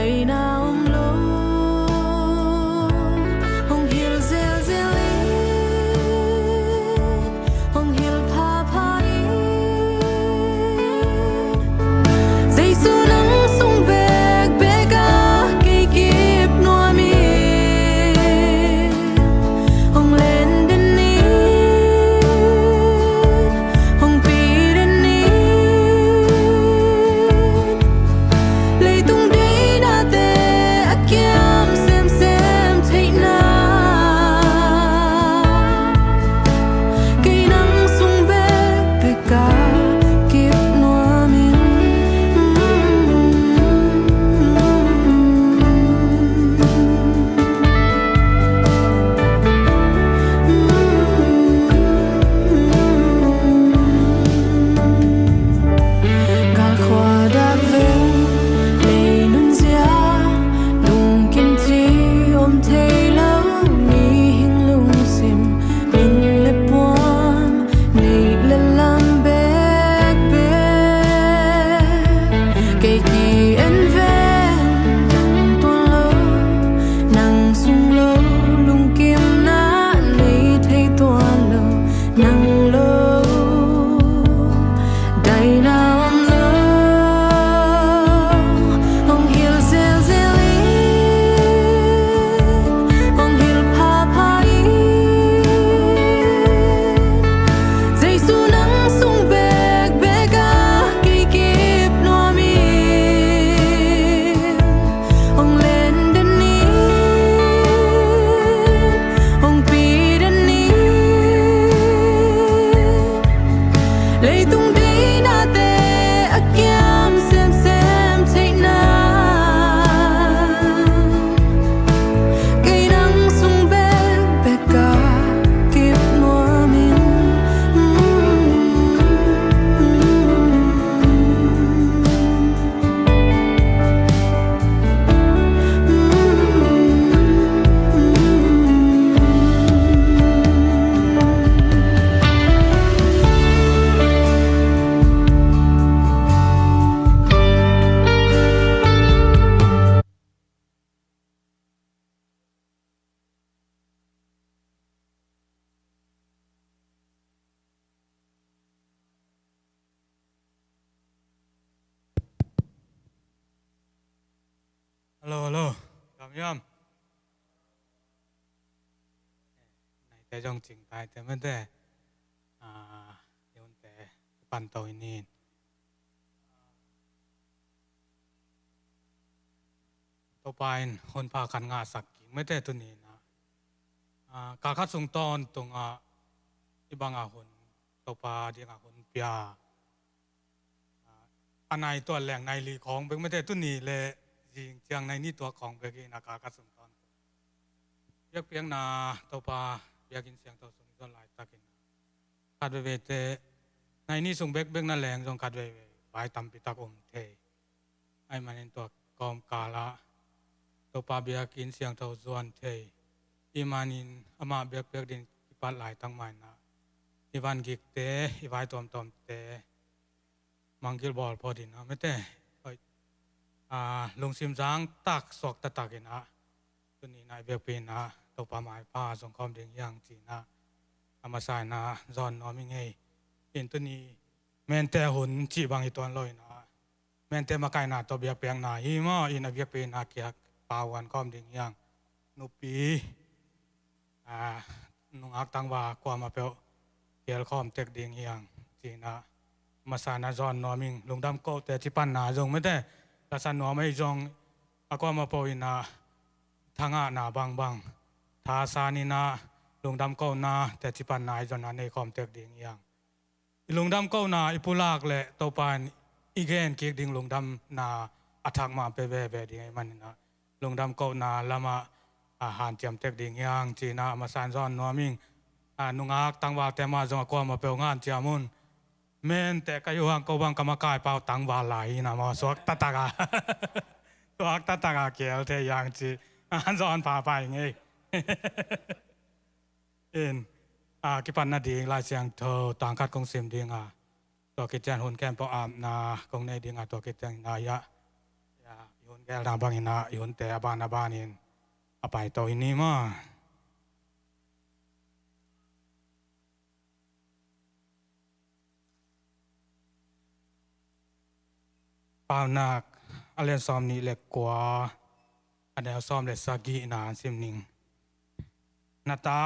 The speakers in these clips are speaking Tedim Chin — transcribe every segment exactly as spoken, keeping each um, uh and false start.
Eina om lo, hong hilh zelzel in, hong hilh phapha in. Jesu nang sung bekbek ah kei kip nuam in, hong len den in, hong pi den in. Leitung deihnate a kiam semsem theihna, kei nang sung bekbek ah kip nuam in. Galkhua dak veng, lei nunzia, lungkim ci om thei lo, mihing lungsim, min le puan, neih le lam bekbek. Kei ki-en ven tuan lo, nang sung lo, lungkimna nei thei tuan lo, nang lo daina om lo. Hong hilh zelzel in, hong hilh phapha in. Jesu nang sung bekbek ah kei kip nuam in. Hong len den in, hong pi den in. Leitung deihnate a kiam semsem theihna, kei nang sung bekbek ah kip nuam in. Hello, hello. Kam yam. Naite zong cing tai te mate. Ah, i hunte pan to i nin. Topa in hun pha khat ngahsak kik mate tuni in ah. Ah, kal khat sung tawntung ah i bang ah hun, Topa ding ah hun pia. Ah, a nai tuat leng nai li khawng bek mate tuni le zing ciang nai nih tuak khawng bek in a kal khat sung tawntung. Biakpiakna Topa biakinn siangtho sung i zuan laitakin ah khat veivei te nai nih sung bekbek na leng zong khat veivei vai tampi tak om thei. Ahih manin tua kawmkal ah Topa biakinn siangtho zuan thei. Ahih manin amah biakpiak ding kipat laitak mah in ah i van gikte, i vai tuamtuamte mangngilh bawl phot in ah mate. Hoih. Ah, lungsim zang tak suak taktak in ah tuni in ah i biakpiakna Topa maipha zong khawm ding hi hang ci in ah a masa in ah zawn nuam ing ei. In tuni mente hun cih bang hi tuan lo in ah mente makaihna tawh biakpiakna hi maw, in a biakpiakna kiak pauan khawm ding hi hang. Nupi, ah, nungak tangval kuamah peuh kial khawm tek ding hi hang ci in ah masa in ah zawn nuam ing. Lungdam kote ci panna zong mate, lasa nuam ei zong a kuamah peuh in ah thangahna bangbang thasan in ah lungdam kona te ci panna i zon a nei khawm tek ding hi hang. I lungdam kona i pulak le Topa in i gen kik ding lungdamna a thak mah pe veve ding ahih manin ah lungdam kona lamah a hanciam tek ding hi hang ci in ah a masa in zawn nuam ing. Ah, nungak tangvalte mah zong a kuamah peuh hanciam un. Mente ka hi uh hang ko bang ka makai pau tangval lai hi na maw, suak taktak a suak taktak a kial thei hi hang ci. Ah, zawn phapha ing ei. In, ah, kipan nading Lai Siangtho tang khat kong sim ding a, tua khit ciang hun khempeuh apna kong nei ding a, tua khit ciang na ya, ya, Hun gelhna bangin ah i hunte a ban a banin a paito i ni maw. Paunak a lian sawm nih le kua, a neu sawm le sagihna an sim ning. Na ta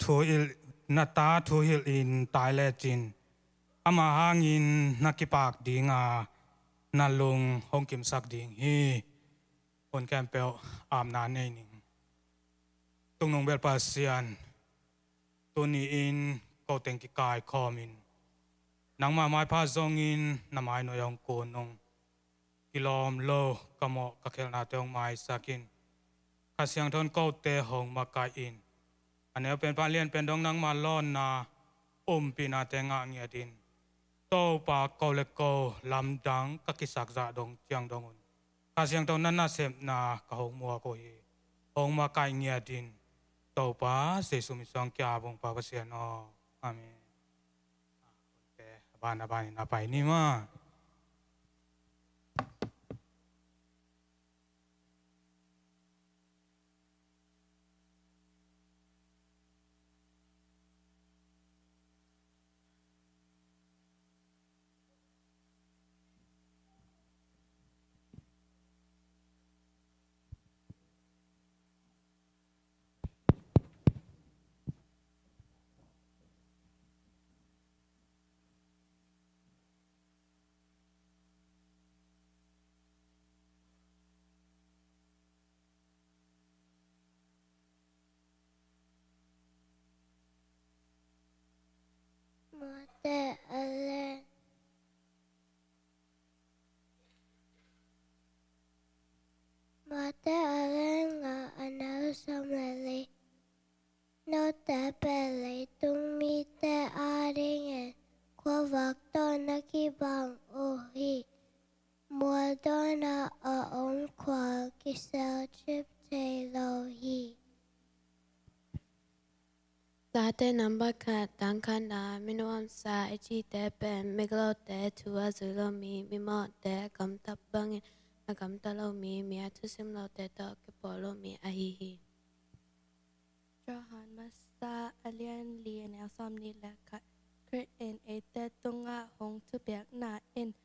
thuhilh, na ta thuhilhin tai lecin ama hangin na kipak dinga na lung hong kimsak ding hi. Hun khempeuh apna nei ning. Tungnung bel Pasian, tuni-in ko teng kikaikhawmin nangmah maipha zongin na mainuai hong kun ung. Kilawm lo ka mawh ka khelhnate hong maisak in. Kha Siangtho in kote hong makaih in. A neu pen pan lian pen dong nangmah lawnna umpihnate ngah ngiat in. Topa, ko le ko lamdang ka kisak zah dong ciang dong un Kha Siangtho na nasepna ka hong muak uh hi. Hong makaih ngiat in. Topa Jesu min suang kia bong pa Pasian aw. Amen. A ban a banin a pai ni maw. Mate a lian, Mate a lian nga, a neu sawm le li. Note pen leitung mite adingin khuavak tawh na kibang uh hi. Mualdawnah a om khua kiselcip thei lo hi. Late nambat khat, dang khatna, mi nuamsa i cihte pen migilote, thu a zui lo mi, mimawhte, a gamtat bangin a gamta lo mi, mi a thusim lote tawh kipawl lo mi ahi hi. Johan masa a lian li, a neu sawm nih le khat. Khrih in eite tungah hong thupiakna in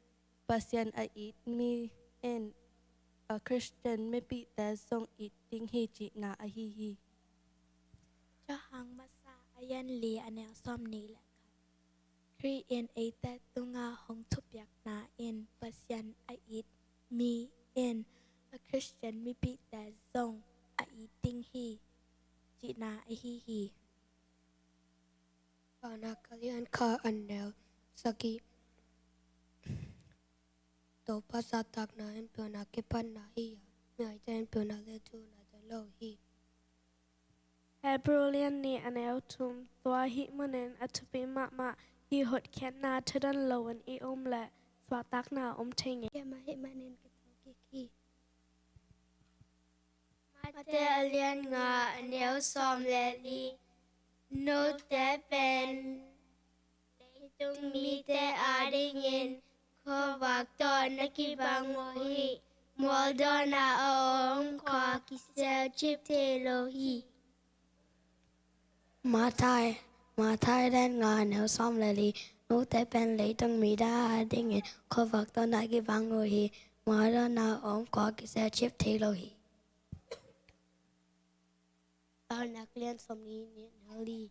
Pasian a it mi in a Khristian mipihte zong it ding hi cihna ahi hi. Johan masa a lian li, a neu sawm nih le khat. Khrih in eite tungah hong thupiakna in Pasian a it mi in a Khristian mipihte zong a it ding hi cihna ahi hi. Paunak a lian khat, a neu sagih. Topa zahtakna in pilna kipatna hi a, mihingte in pilna le thu na deih lo hi. Hebrew lian nih, a neu thum. Tua ahih manin a thupi mahmah hih hotkhiatna thadan loin i om leh suahtakna a om thei ngei. Keimah ahih manin ka tho kik hi. Mate a lian nga, a neu sawm le li. Note pen leitung mite adingin khuavak tawh na kibang uh hi. Mualdawnah a om khua kiselcip thei lo hi. Matthai, Matthai lian nga, a neu sawm le li. Note pen leitung mite adingin khuavak tawh na kibang uh hi. Mualdawnah a om khua kiselcip thei lo hi. Paunak lian sawm nih, a neu li.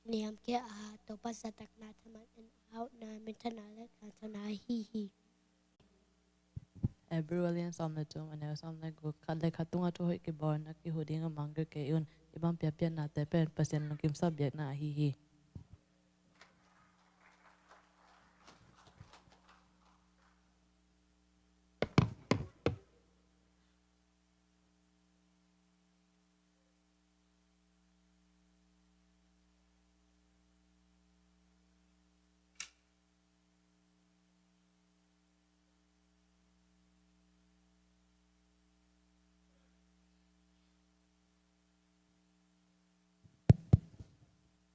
Niam kia a, Topa zahtakna thaman in a hauhna, minthanna le thahatna ahi hi. Hebrew a lian sawm le thum, a neu sawm le guk. Khat le khat tungah thuhoih kibawl, na kihu ding a mang kei un. I bang piakpiaknate pen Pasian lungkimsak biakna ahi hi.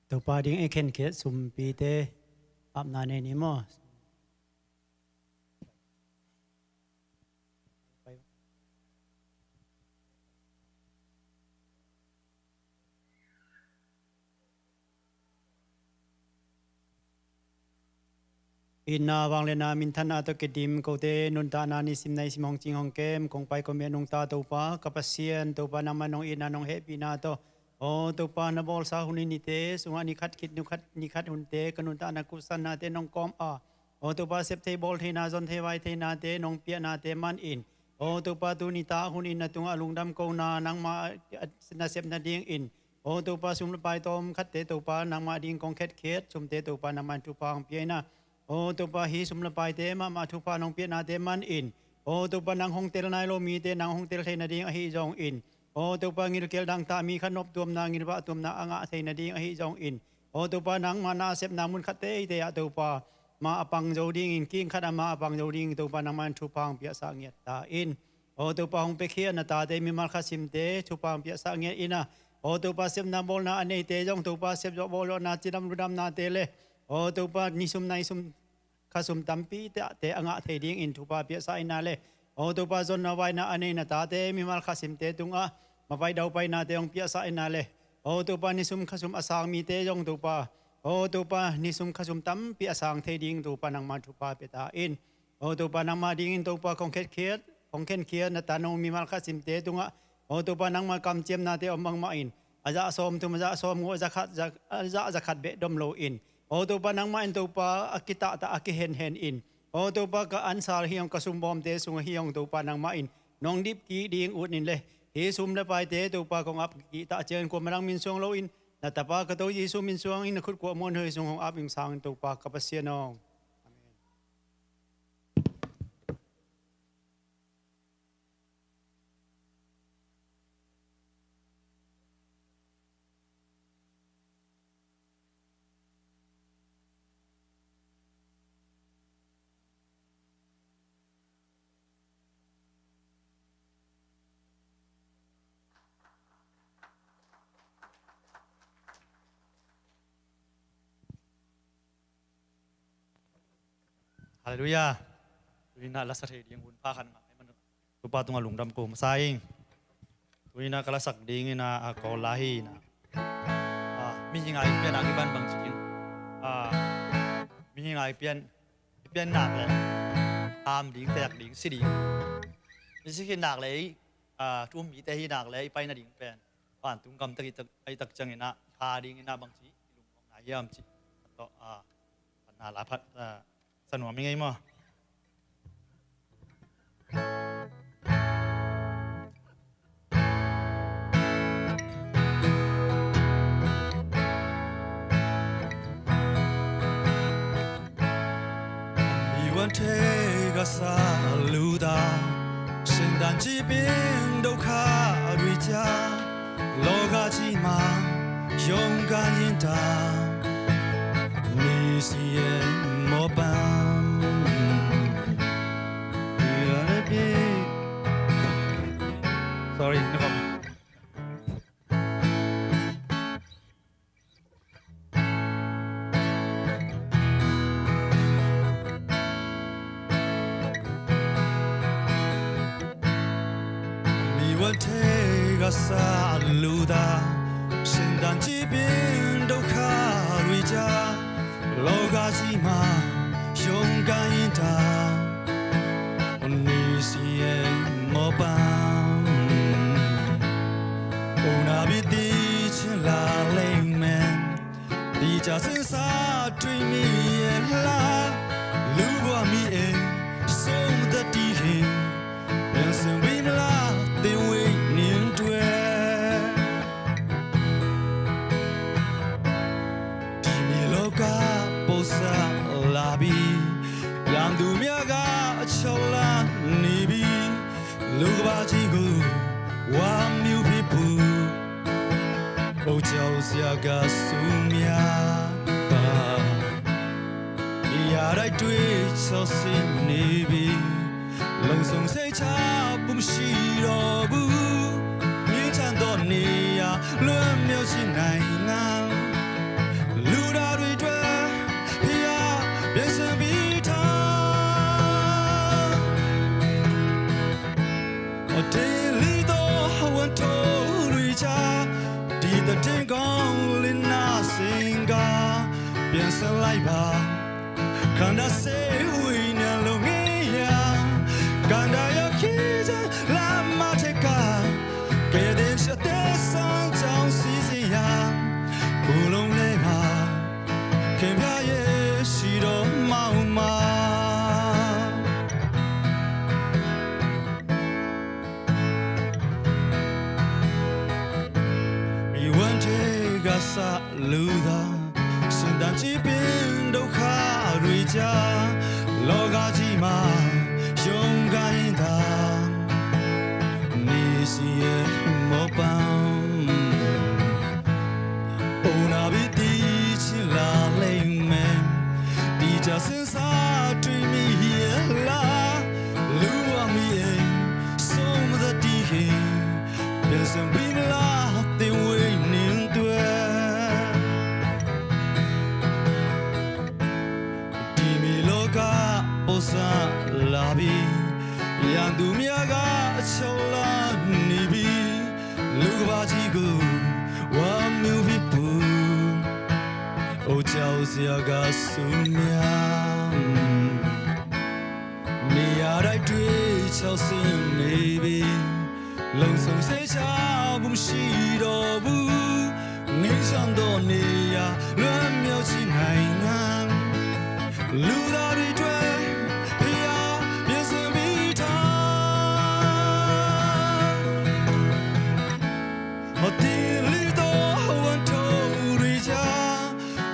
Topa ding i khenkhiat sumpite apna nei ni maw. Itna vangliatna minthanna tawh kidim kote nuntakna nisim naisim hong cing hong kem kong pai kong miat nungta Topa ka Pasian, Topa nangmah nong itna nong hehpihna tawh, aw Topa na bawlsa hun i nite sungah nikhat khit nikhat, nikhat hunte ka nuntakna kutsannate nong kawm a, aw Topa sep thei bawl theina zon thei vai theinate nong piahnate man in, aw Topa tuni ta hun in na tungah lungdam kona nangmah na sep nadingin, aw Topa sum le pai tawm khatte Topa nangmah ding kong khetkhiat sumte Topa nangmah in thupha hong pia in a, aw Topa hih sum le paite mahmah thupha nong piahnate man in, aw Topa nang hong tel nai lo mite nang hong tel thei nading ahi zongin, aw Topa ngilkel dangtah mi kha noptuamna ngilvah tuamna a ngah thei nading ahi zongin, aw Topa nangmah na a sepna mun khat teitei ah Topa ma a pang zo dingin king khat ah ma a pang zo dingin Topa nangmah in thupha hong piahsah ngiat ta in. Aw Topa hong piakhia na tate mimal khasimte thupha hong piahsah ngiat in a, aw Topa sepna bawlna a neite zong Topa sep zawh bawl zawhna cidam ludamnate le, aw Topa nisum naisum khasum tampi te a ngah thei dingin thupha piahsah in a le, aw Topa zonna vaina a nei na tate mimal khasimte tungah mavai daupainate hong piahsah in a le, aw Topa nisum khasum a sang mite zong Topa, aw Topa nisum khasum tampi a sang thei ding Topa nangmah thupha pia ta in. Aw Topa nangmah dingin Topa kong khetkhiat kong khenkhiat na tanu mimal khasimte tungah, aw Topa nangmah kamciamnate om bangmah in, a zah sawm thum a zah sawm ngu a zah khat, a zah zah khat beh dom lo in, aw Topa nangmah in Topa a kitahtah a kihenhen in, aw Topa ka ansal hi hong ka sumbawmte sungah hi hong Topa nangmah in nong dipkik ding ut in le, hi sum le paite Topa kong ap kihtah ciangin kuamah dang min suang loin na tapa ka To Jesu min suangin na khut kuah muanhuai sung hong ap ing sangin Topa ka Pasian aw. Amen. Halleluiah. Tuni na la sa thei ding hun pha khat ngah ahih man Topa tungah lungdam ko masa ing. Tuni na ka la sak ding in a, a, Kawl la hi na. A, mihing a i pian a kiban bang ci ding. A, mihing a i pian, i pian nak le ham ding, tek ding, si ding. I si khit nak le i, a, thu um mite hi nak le i pai nading pen vantung gam tek i tak, i tak ciangin a, i pha ding in a bang ci, i lungnuamna hiam ci. Tawh, a, phatna la phat, a, sa nuam i ngei maw? Mi wan thei ka sa lu da, shen dan ci pin dau kha rui ja. လောကကြီးမှာရုန်းကန်ရင်တောင် နေစီရဲ့မောပန်း Sorry, မီးဝဲထဲကစားလူသာ ရှင်သန်ကြည့်ပင်ဒုက္ခတွေကြား လောကကြီးမှာရုန်းကန်ရင်တောင် နေစီရဲ့မောပန်း အိုနာပြီးတီးချင်လာလိမ့်မယ် ဒီကြစဉ်းစားတွေ့မိရဲ့လား လူ့ဘဝမီးအိမ်ဆုံးသက်တီးရင် ပြန်ဆင်ပြီမလားသင်ဝေးနင်းတွဲ ဒီမြေလောကပေါ်ဆက်လာပြီ ရန်သူများကအချော်လာနေပြီ လူကဘာကြီးကိုဝါမျိုးဖြစ်ဖို့ အိုးကြောက်စရာကဆူများပါ နေရာတိုင်းတွေ့ချော်စင်နေပြီ လုံခြုံစိတ်ချဖို့မရှိတော့ဘူး ငြိမ်းချမ်းသောနေရာလွတ်မြောက်ခြင်းနိုင်ငံ လူသားတွေအတွက်ဖျားပြင်ဆင်ပြီးထား အထင်လီသောဟဝ်ထုတွေကြား ဒီသတင်းကောင်းလေးနားဆင်က ပြန်ဆင်းလိုက်ပါ ခန္那些為難容易呀，趕到要去這拉馬提卡，給天下的山腳西西呀，古龍雷馬，天邊也許多毛毛。 Iwan te gasa luda, sendan cipin do karuija, loga cima, yong gainda, nisi e mopam. Ona biti cila lengmen, di jasin sa tui mi hiela, lua mi e, som da di he. Pian sang bim la te wei nin tua. Di mi lo ka po sa la bi. Yang du mi a ga chau la ni bi. Lu ba ji gu wa miu bi pu. O chau sia ga su miang. Ni a dai tui chau sin ni bi. Long song se cha bum shi do bu. Ngin shan do ni a luan miao chi nai ngan. Lu da ri tue pia pia se bi ta. O ti li do wan to ri ja.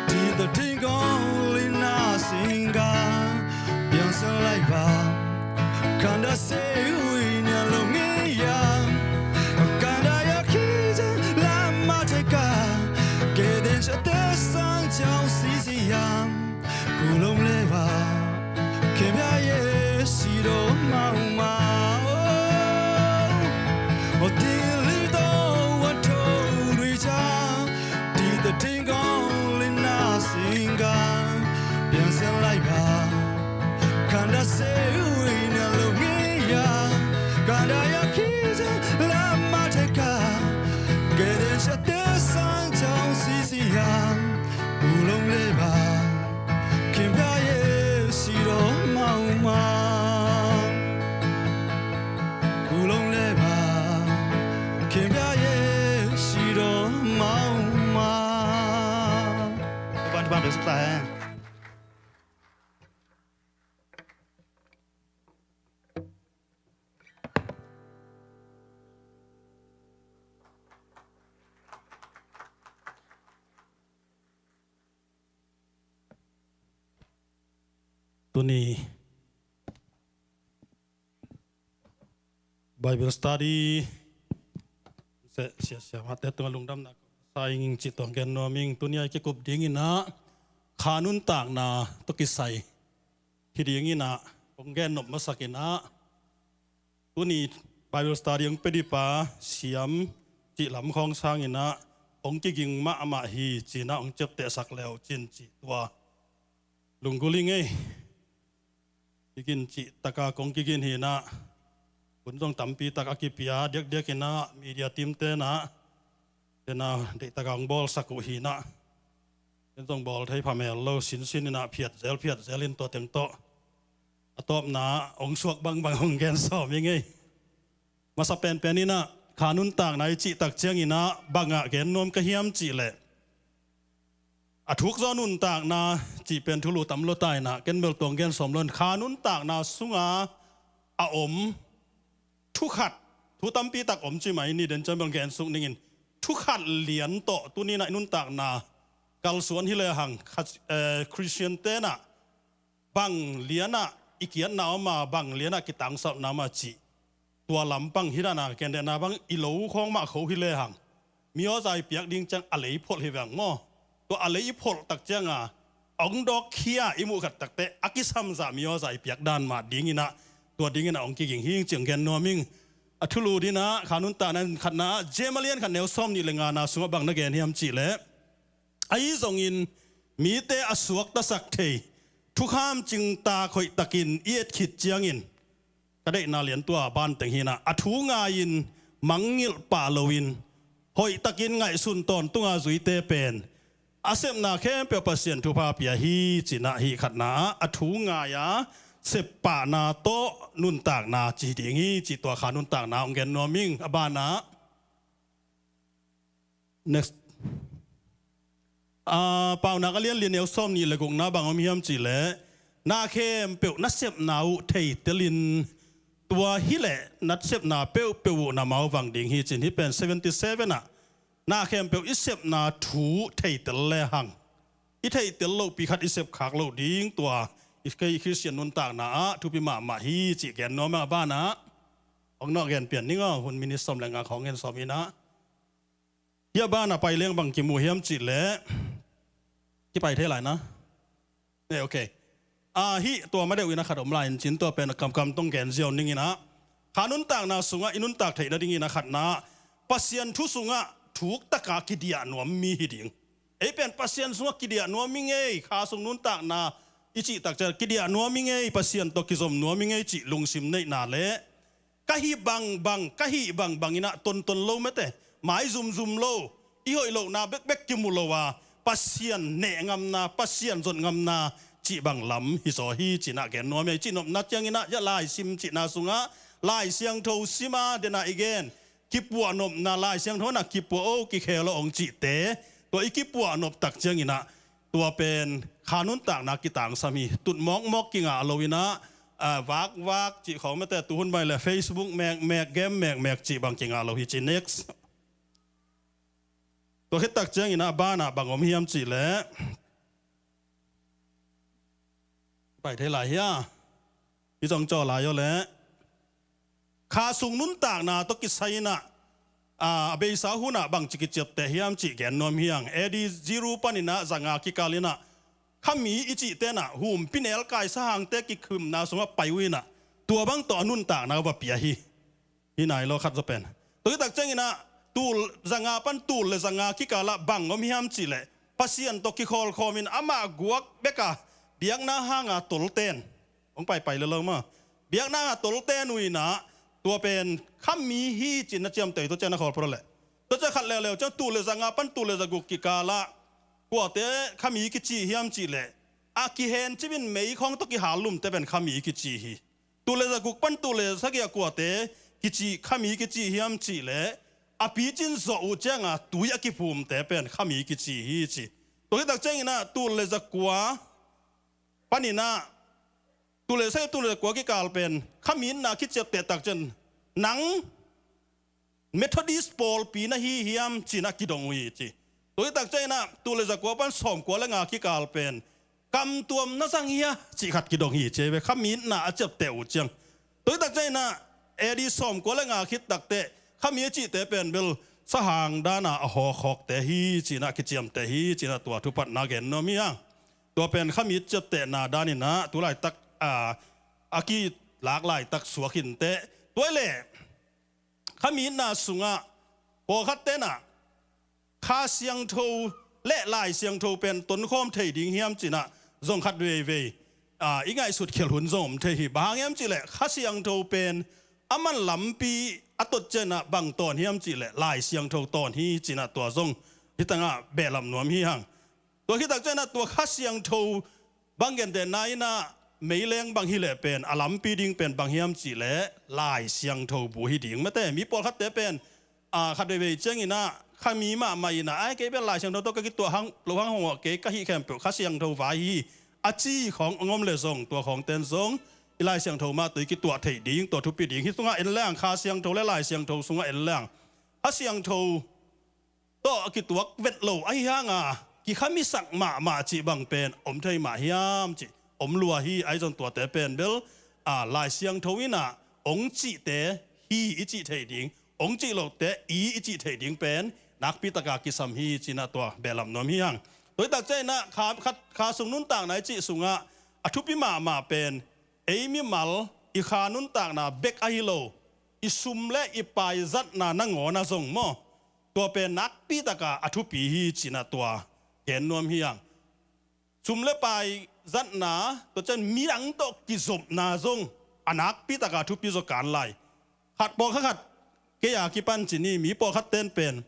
Ti ta ting gong li na sing ga. Piang sa lai ba. Kanda se ui nia lo ngi ya. Kanda ya ki ja la ma te ka. Ke den cha te sang chao si si ya. Ku long le ba. Ke bia ye si do ma ma. O ti li do wa to ri ja. Ti ta ting gong li na sing ga. Piang sa lai ba. Kanda se ui na lo ngi ya. Kanda ya ki ja la ma te ka. Ke den cha te sang chao si si ya. Ku long le ba. Kim bia ye si do ma ma. Ku long le ba. Kim bia ye si do ma ma. Tuan, tuan, besok lah, eh. Tuni Bible study se sia sia mate tunga lungdamna sa ing ci tong gen nuam ing. Tuni a kikup ding ina kha nuntakna tawh kisai hi ding ina kong gen nop masak ina tuni Bible study hong pia dipa siam cih lam khawng sang ina hong kiging mahmah hi cina hong ciaptehsak leu cin cih tua lunggulh ing ei. Kigin cih taka kong kigin hi ina hun zong tampi tak a kipia diakdiak ina media team te na tena deih taka hong bawlsak uh hi ina. Ken zong bawl thei phamel lo sinsin ina phiat zel phiat zel in tua teng tawh a tawpna hong suak bangbang hong gen sawm ing ei. Masa penpen ina kha nuntakna i cih tak ciang ina bangah gen nuam ka hiam cih leh a thuk zaw nuntakna cih pen thulu tam lo ta ina ken bel tuang gen sawm lo in kha nuntakna sunga a om thu khat thu tampi tak om ci mai ni den ciang bel gen suk ningin thu khat lian tawh tuni ina i nuntakna kalsuan hi le hang kha, eh, Christian te na bang lianah i kiatna om a bang lianah kitangsapna om a cih tua lampang hi dana kendehna bang i lo khawng mah kho hi lehang mi aw zai piak ding ciang a lei pholh hi veng maw? Tua a lei i pholh tak cianga a hong dawk khia i muh khat takte a kisamzah mi aw zai piak dan mah dinginah tua dinginah hong kiging hing ciang gen nuam ing. A thulu dinah kha nuntakna khatna ah Jem a lian khat neu sawm nih le ngana sungah bang na gen hiam cihleh ahi zongin mite a suaktasak thei thukham cingtak hoihtakin i et khit ciangin ka deihna liantua banteng hinah a thu ngai-in mangngilh pah loin hoihtakin ngaihsun tawntunga zuite pen A sepna khempeuh Pasian thupha pia hi, cinah hih khatna ah a thu ngai a, seppahna tawh nuntakna ci ding hi, ci tua kha nuntakna hong gen nuam ing. A banah, next. Ah, Paunak a lian li, neu sawm nih le gukna bang om hiam cihleh, na khempeuh na sepna uh theitelin, tua hileh na sepna peuhpeuh uh na mau vang ding hi, cin. Hih pen seventy seven ah, na khempeuh i sepna thu theitel lehang, i theitel lohpi khat i sepkhak loh ding, tua i kei Khristian nuntakna ah thupi mahmah hi, cih gen nuam ing. A banah hong nawh gen pian ning aw, hun minit sawm le nga khawng gen sawm inah. Hih a banah pai leng bang kimu hiam cihleh, kipai thei lai na. Eh, ok. Ah, hih tua ma deuh inah khat om lai in, cin, tua pen kamkam tawh gen ziau ning inah. Kha nuntakna sungah i nuntak theih nadingin a khatna, Pasian thu sungah thuktaka kidiah nuam mi hi ding. Ei pen Pasian sungah kidiah nuam ing ei, kha sung nuntakna i cih tak ciang kidiah nuam ing ei, Pasian tawh kizom nuam ing ei cih lungsim neihna le ka hih bangbang, ka hih bangbang inah tonton lo mate, mai zumzum lo, i hoih lohna bekbek kimu lo a, Pasian neh ngamna, Pasian zot ngamna cih bang lam hi zaw hi, cinah gen nuam hi. Cih nopna ciang inah, hih a laisim cihna sungah Lai Siangtho sima dena i gen, kipuah nopna, Lai Siangtho na kipuah o, kikhel o hong cihte, tua i kipuah nop tak ciang inah, tua pen kha nuntakna kitangsam hi. Tut mawkmawk kingah lo inah, ah, vakvak cih khawng mate, tuhun bai le Facebook mekmek, game mekmek cih bang kingah lo hi, ci. Next. Tua khit tak ciang inah a banah bang om hiam cihleh, pai thei lai hia? Hih zong caw lai aw leh. Kha sung nuntakna tawh kisai inah, ah, a beisa hunah bangci kiciapteh hiam cih gen nuam hi hang. A D ziru pan inah zanga kikal inah, khami i cihte inah humpinelkai sahangte kikhumna sungah pai uh inah, tua bang tawh a nuntakna va pia hi. Hi nai lo khat zaw pen. Tua hi tak ciang inah, tul zanga pan tul le zanga kikalah bang om hiam cihleh, Pasian tawh kikhawlkhawm in amah guak beka biakna hanga tolten, hong paipai le lo maw, biakna hanga tolten uh inah, tua pen khami hi cin na ciamteh hi, tua ciang na khawl phot leh. Tua ciang khat leuleu ciang tul le zanga pan tul le zaguk kikalah kuate khami kici hiam cihleh, a kihencip in mei khawng tawh kihal lumte pen khami kici hi. Tul le zaguk pan tul le sagih a kuate kici, khami kici hiam cihleh, a picin zawh uh cianga tui a kiphumte pen khami kici hi, ci. Tua hi tak ciang inah tul le zakua pan inah, tul le sagih tul le zakua kikal pen khami itna kiciapteh tak ciang, nang Methodist pawlpi na hi hiam cinah kidong uh hi, ci. Tua hi tak ciang inah tul le zakua pan sawmkua le nga kikal pen kamtuam na zang hia cih khat kidong hi, ci ve, khami itna a ciapteh uh ciang. Tua hi tak ciang inah A D sawmkua le nga khit takteh khami a cihte pen bel sahang dana a hawkhawkte hi cinah kiciamteh hi, cinah tua thupatna gen nuam hi hang. Tua pen khami ciaptehna dan inah tu laitak, ah, a kilak laitak suak inteh. Tua hi leh khami itna sungah pawlkhat tenah Kha Siangtho le Lai Siangtho pen tonkhawm thei ding hiam cinah zong khat veivei, ah, i ngaihsut khial hun zong om thei hi. Bang hang hiam cihleh Kha Siangtho pen aman lampi a tot ciangah bang tawn hiam cihleh Lai Siangtho tawn hi, cinah tua zong hih tangah behlap nuam hi hang. Tua hi tak ciangah tua Kha Siangtho bang gentehna inah meileng bang hileh pen a lampi ding pen bang hiam cihleh Lai Siangtho bu hi ding. Mate, mi pawlkhatte pen, a, khat veivei cianginah khami mahmah inah, ai, kei bel Lai Siangtho tawh ka kituah hang lo hang hong awh kei, ka hih khempeuh Kha Siangtho vai hi, a ci khawng hong om leh zong, tua khawngten zong i Lai Siangtho mah tawh i kituah theih ding, tua thupi ding. Hih sungah en leng, Kha Siangtho le Lai Siangtho sungah en leng, Kha Siangtho tawh a kituak vet lo ahi hanga kikhamisak mahmah cih bang pen om thei mah hiam cih om lua hi. Ahi zong tuate pen bel, a, Lai Siangtho inah hong cihte hi i cih theih ding, hong cih lote hi i cih theih ding pen nakpi taka kisam hi, cinah tua behlap nuam hi hang. Tua hi tak cianginah kha, kha, kha sung nuntakna i cih sungah a thupi mahmah pen ei mimal i kha nuntakna bek ahi lo, i sum le i pai zatna nangawnah zong maw, tua pen nakpi taka a thupi hi, cinah tua gen nuam hi hang. Sum le pai zatna, tua ciang midang tawh kizopna zong a nakpi taka thupi zaw kan lai. Khat pawlkhat khat, kei a kipan ci ni, mi pawlkhatte'n pen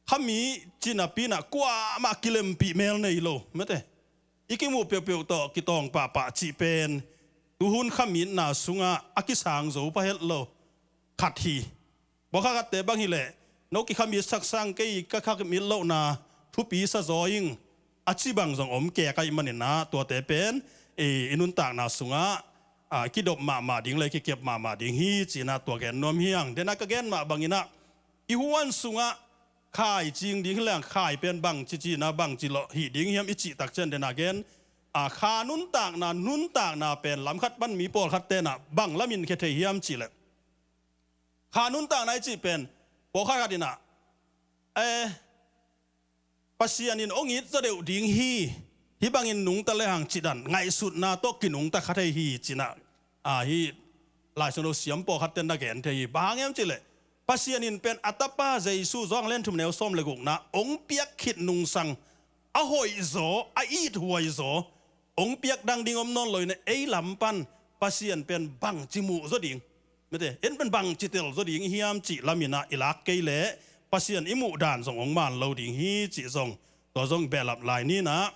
khami cinapi inah kuamah kilempih mel nei lo mate. I kimuh peuhpeuh tawh kitawng pahpah cih pen tuhun khamitna sungah a kisang zo pha het lo khat hi. Pawlkhat khatte bang hileh no kikhamit saksang kei, ka khamit lohna thupi sa zaw ing a ci bang zong om kei ka hih maninah tuate pen i, i nuntakna sungah a, kidop mahmah ding le kikep mahmah ding hi cinah tua gen nuam hi hang. Denah ka gen mah banginah i huan sungah khai cing ding hi leng, khai pen bangci cinah bangci lawh hih ding hiam i cih takcian denah gen a, kha nuntakna, nuntakna pen lamkhat pan mi pawlkhat tenah bang lamin khia thei hiam cihleh kha nuntakna i cih pen pawlkhat khat inah eh, Pasian in hong it zaw deuh ding hi. Hih bangin nungta lehang cih dan ngaihsutna tawh kinungta kha thei hi cinah a, hih Lai Siangtho siam pawlkhat ten na gen thei hi. Bang hang hiam cihleh Pasian in pen a tapa Jesu, Johan lian thum neu sawm le gukna hong piak khit nungsang a hoihzaw, a ithuaizaw hong piak dang ding om nawn lo inah ei lam pan Pasian pen bangci muh zaw ding mate, en pen bangci tel zaw ding hiam cih laminah i lak kei leh Pasian i muh dan zong hong man lo ding hi cih zong tua zong behlap lai ninah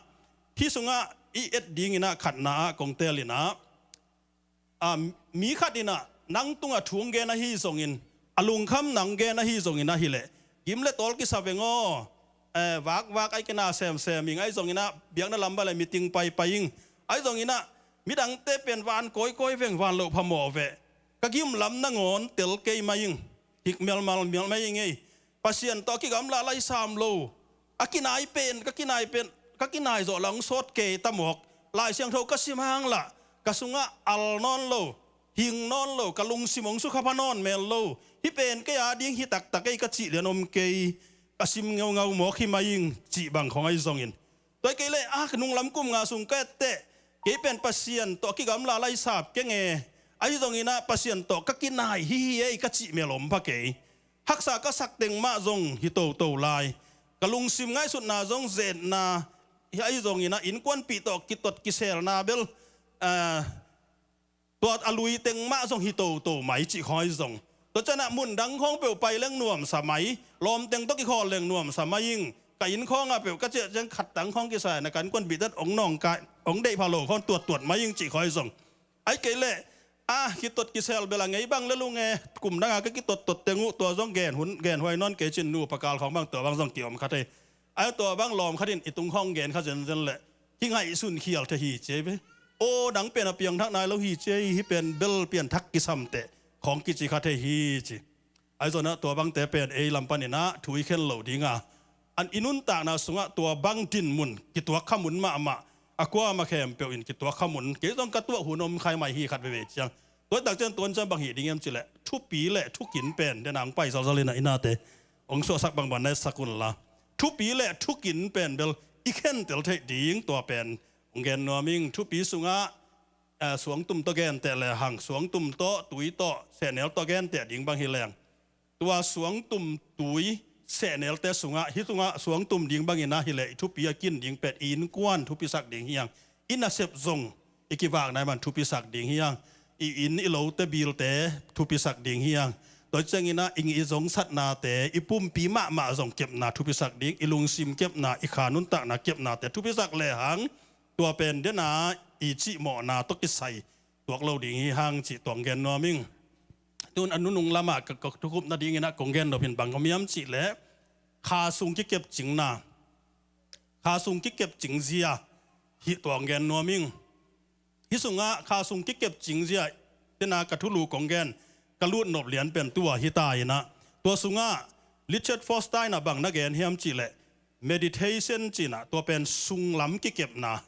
hih sungah i et dinginah khatna ah kong tel inah a, mi khat inah nang tungah thu hong gen ahi zongin, a lungkham nang gen ahi zongin ahileh gim le tawl kisa veng aw. Eh, vakvak ai kina semsem ing, ahi zonginah biakna lam bale meeting paipai ing, ahi zonginah midangte pen van kawikawi veng, van loh phamawh veh, ka gim lam nangawn tel kei mai ing, hik melmal mial mai ing ei. Pasian tawh a kigamla lai sam lo, a kinai pen, ka kinai pen, ka kinai zawh la hong sawt kei tamawk. Lai Siangtho ka sim hang lah ka sungah al nawn lo, hing nawn lo, ka lungsim hong sukha pha nawn mel lo. Hih pen kei a ding hi taktak ei ka cih lian om kei, ka sim ngeungau mawk hi mai ing cih bang khong ahi zongin. Tua hi kei leh a, nunglam kum nga sung ka etteh kei pen Pasian tawh a kigamla lai sap keng e, ahi zonginah Pasian tawh ka kinai hi hi ei ka cih mel om pha kei. Haksa ka sak teng mah zong hi toto lai. Ka lungsim ngaihsutna zong zetna hi ahi zonginah innkuanpih tawh kitot kiselna bel, ah, tua a lui teng mah zong hi toto mai cih khong ahi zong. Tua cianah mun dang khong peuh pai leng nuamsa mai, lawm teng tawh kikhawl leng nuamsa mai ing. Ka inn khongah peuh ka ciah ciang khat dang khong kisai na ka innkuanpih tet ong nawngkai, ong deih pha lo khong tuattuat mai ing cih khong ahi zong. Ahi kei leh a, kitot kisel bel a ngei bang le lung e, kum danga ka kitottot teng uh tua zong gen hun, genhuai nawn kei cin nu pakal khong bang tua bang zong kiom kha thei. Ahi tua bang lawm khatin i tung khong gen kha zenzen leh kingaihsun khial thei hi ci ei ve. Aw, nang pen a piangthak nai lo hi ci ei, hih pen bel pianthak kisamteh khong kici kha thei hi ci. Ahi zonah tua bangte pen ei lam paninah thu i khen lo dinga, an i nuntakna sungah tua bang dinmun, kituak kha mun mahmah, a kuama khempeuh in kituak kha mun, kei zong ka tuah hun om khai mai hi khat veve ciang. Tua takcian tuan ciang bang hih ding em cileh thupi le thukin pen dena hong pai zalzal inah i nate hong suahsak bangbang na etsak unla, thupi le thukin pen bel i khentel theih ding tua pen hong gen nuam ing. Thupi sungah, eh, suangtum tawh genteh lehang, suangtum tawh, tui tawh, sehnel tawh genteh ding bang hi leng, tua suangtum, tui, sehnelte sungah, hih sungah suangtum ding bangin ahileh i thupi a kin ding pen i innkuan thupisak ding hi hang. I nasep zong i kivakna i man thupisak ding hi hang. I inn i lote bilte thupisak ding hi hang. Tua cianginah i, i zongsatnate, i pumpi mahmah zong kepna thupisak ding, i lungsim kepna, i kha nuntakna kepnate thupisak lehang, tua pen dena i cihmawhna tawh kisai tuak lo ding hi hang cih tua hong gen nuam ing. Tun a nunung lamah ka, ka thukhupna dinginah kong gen nop in bang om hiam cihleh, kha sung kikepcingna, kha sung kikepcing zia hih tua hong gen nuam ing. Hih sungah kha sung kikepcing zia dena ka thulu kong gen, ka lut nop lian pen tua hi ta inah, tua sungah Richard Foster inah bang na gen hiam cihleh, meditation cinah tua pen sunglam kikepna,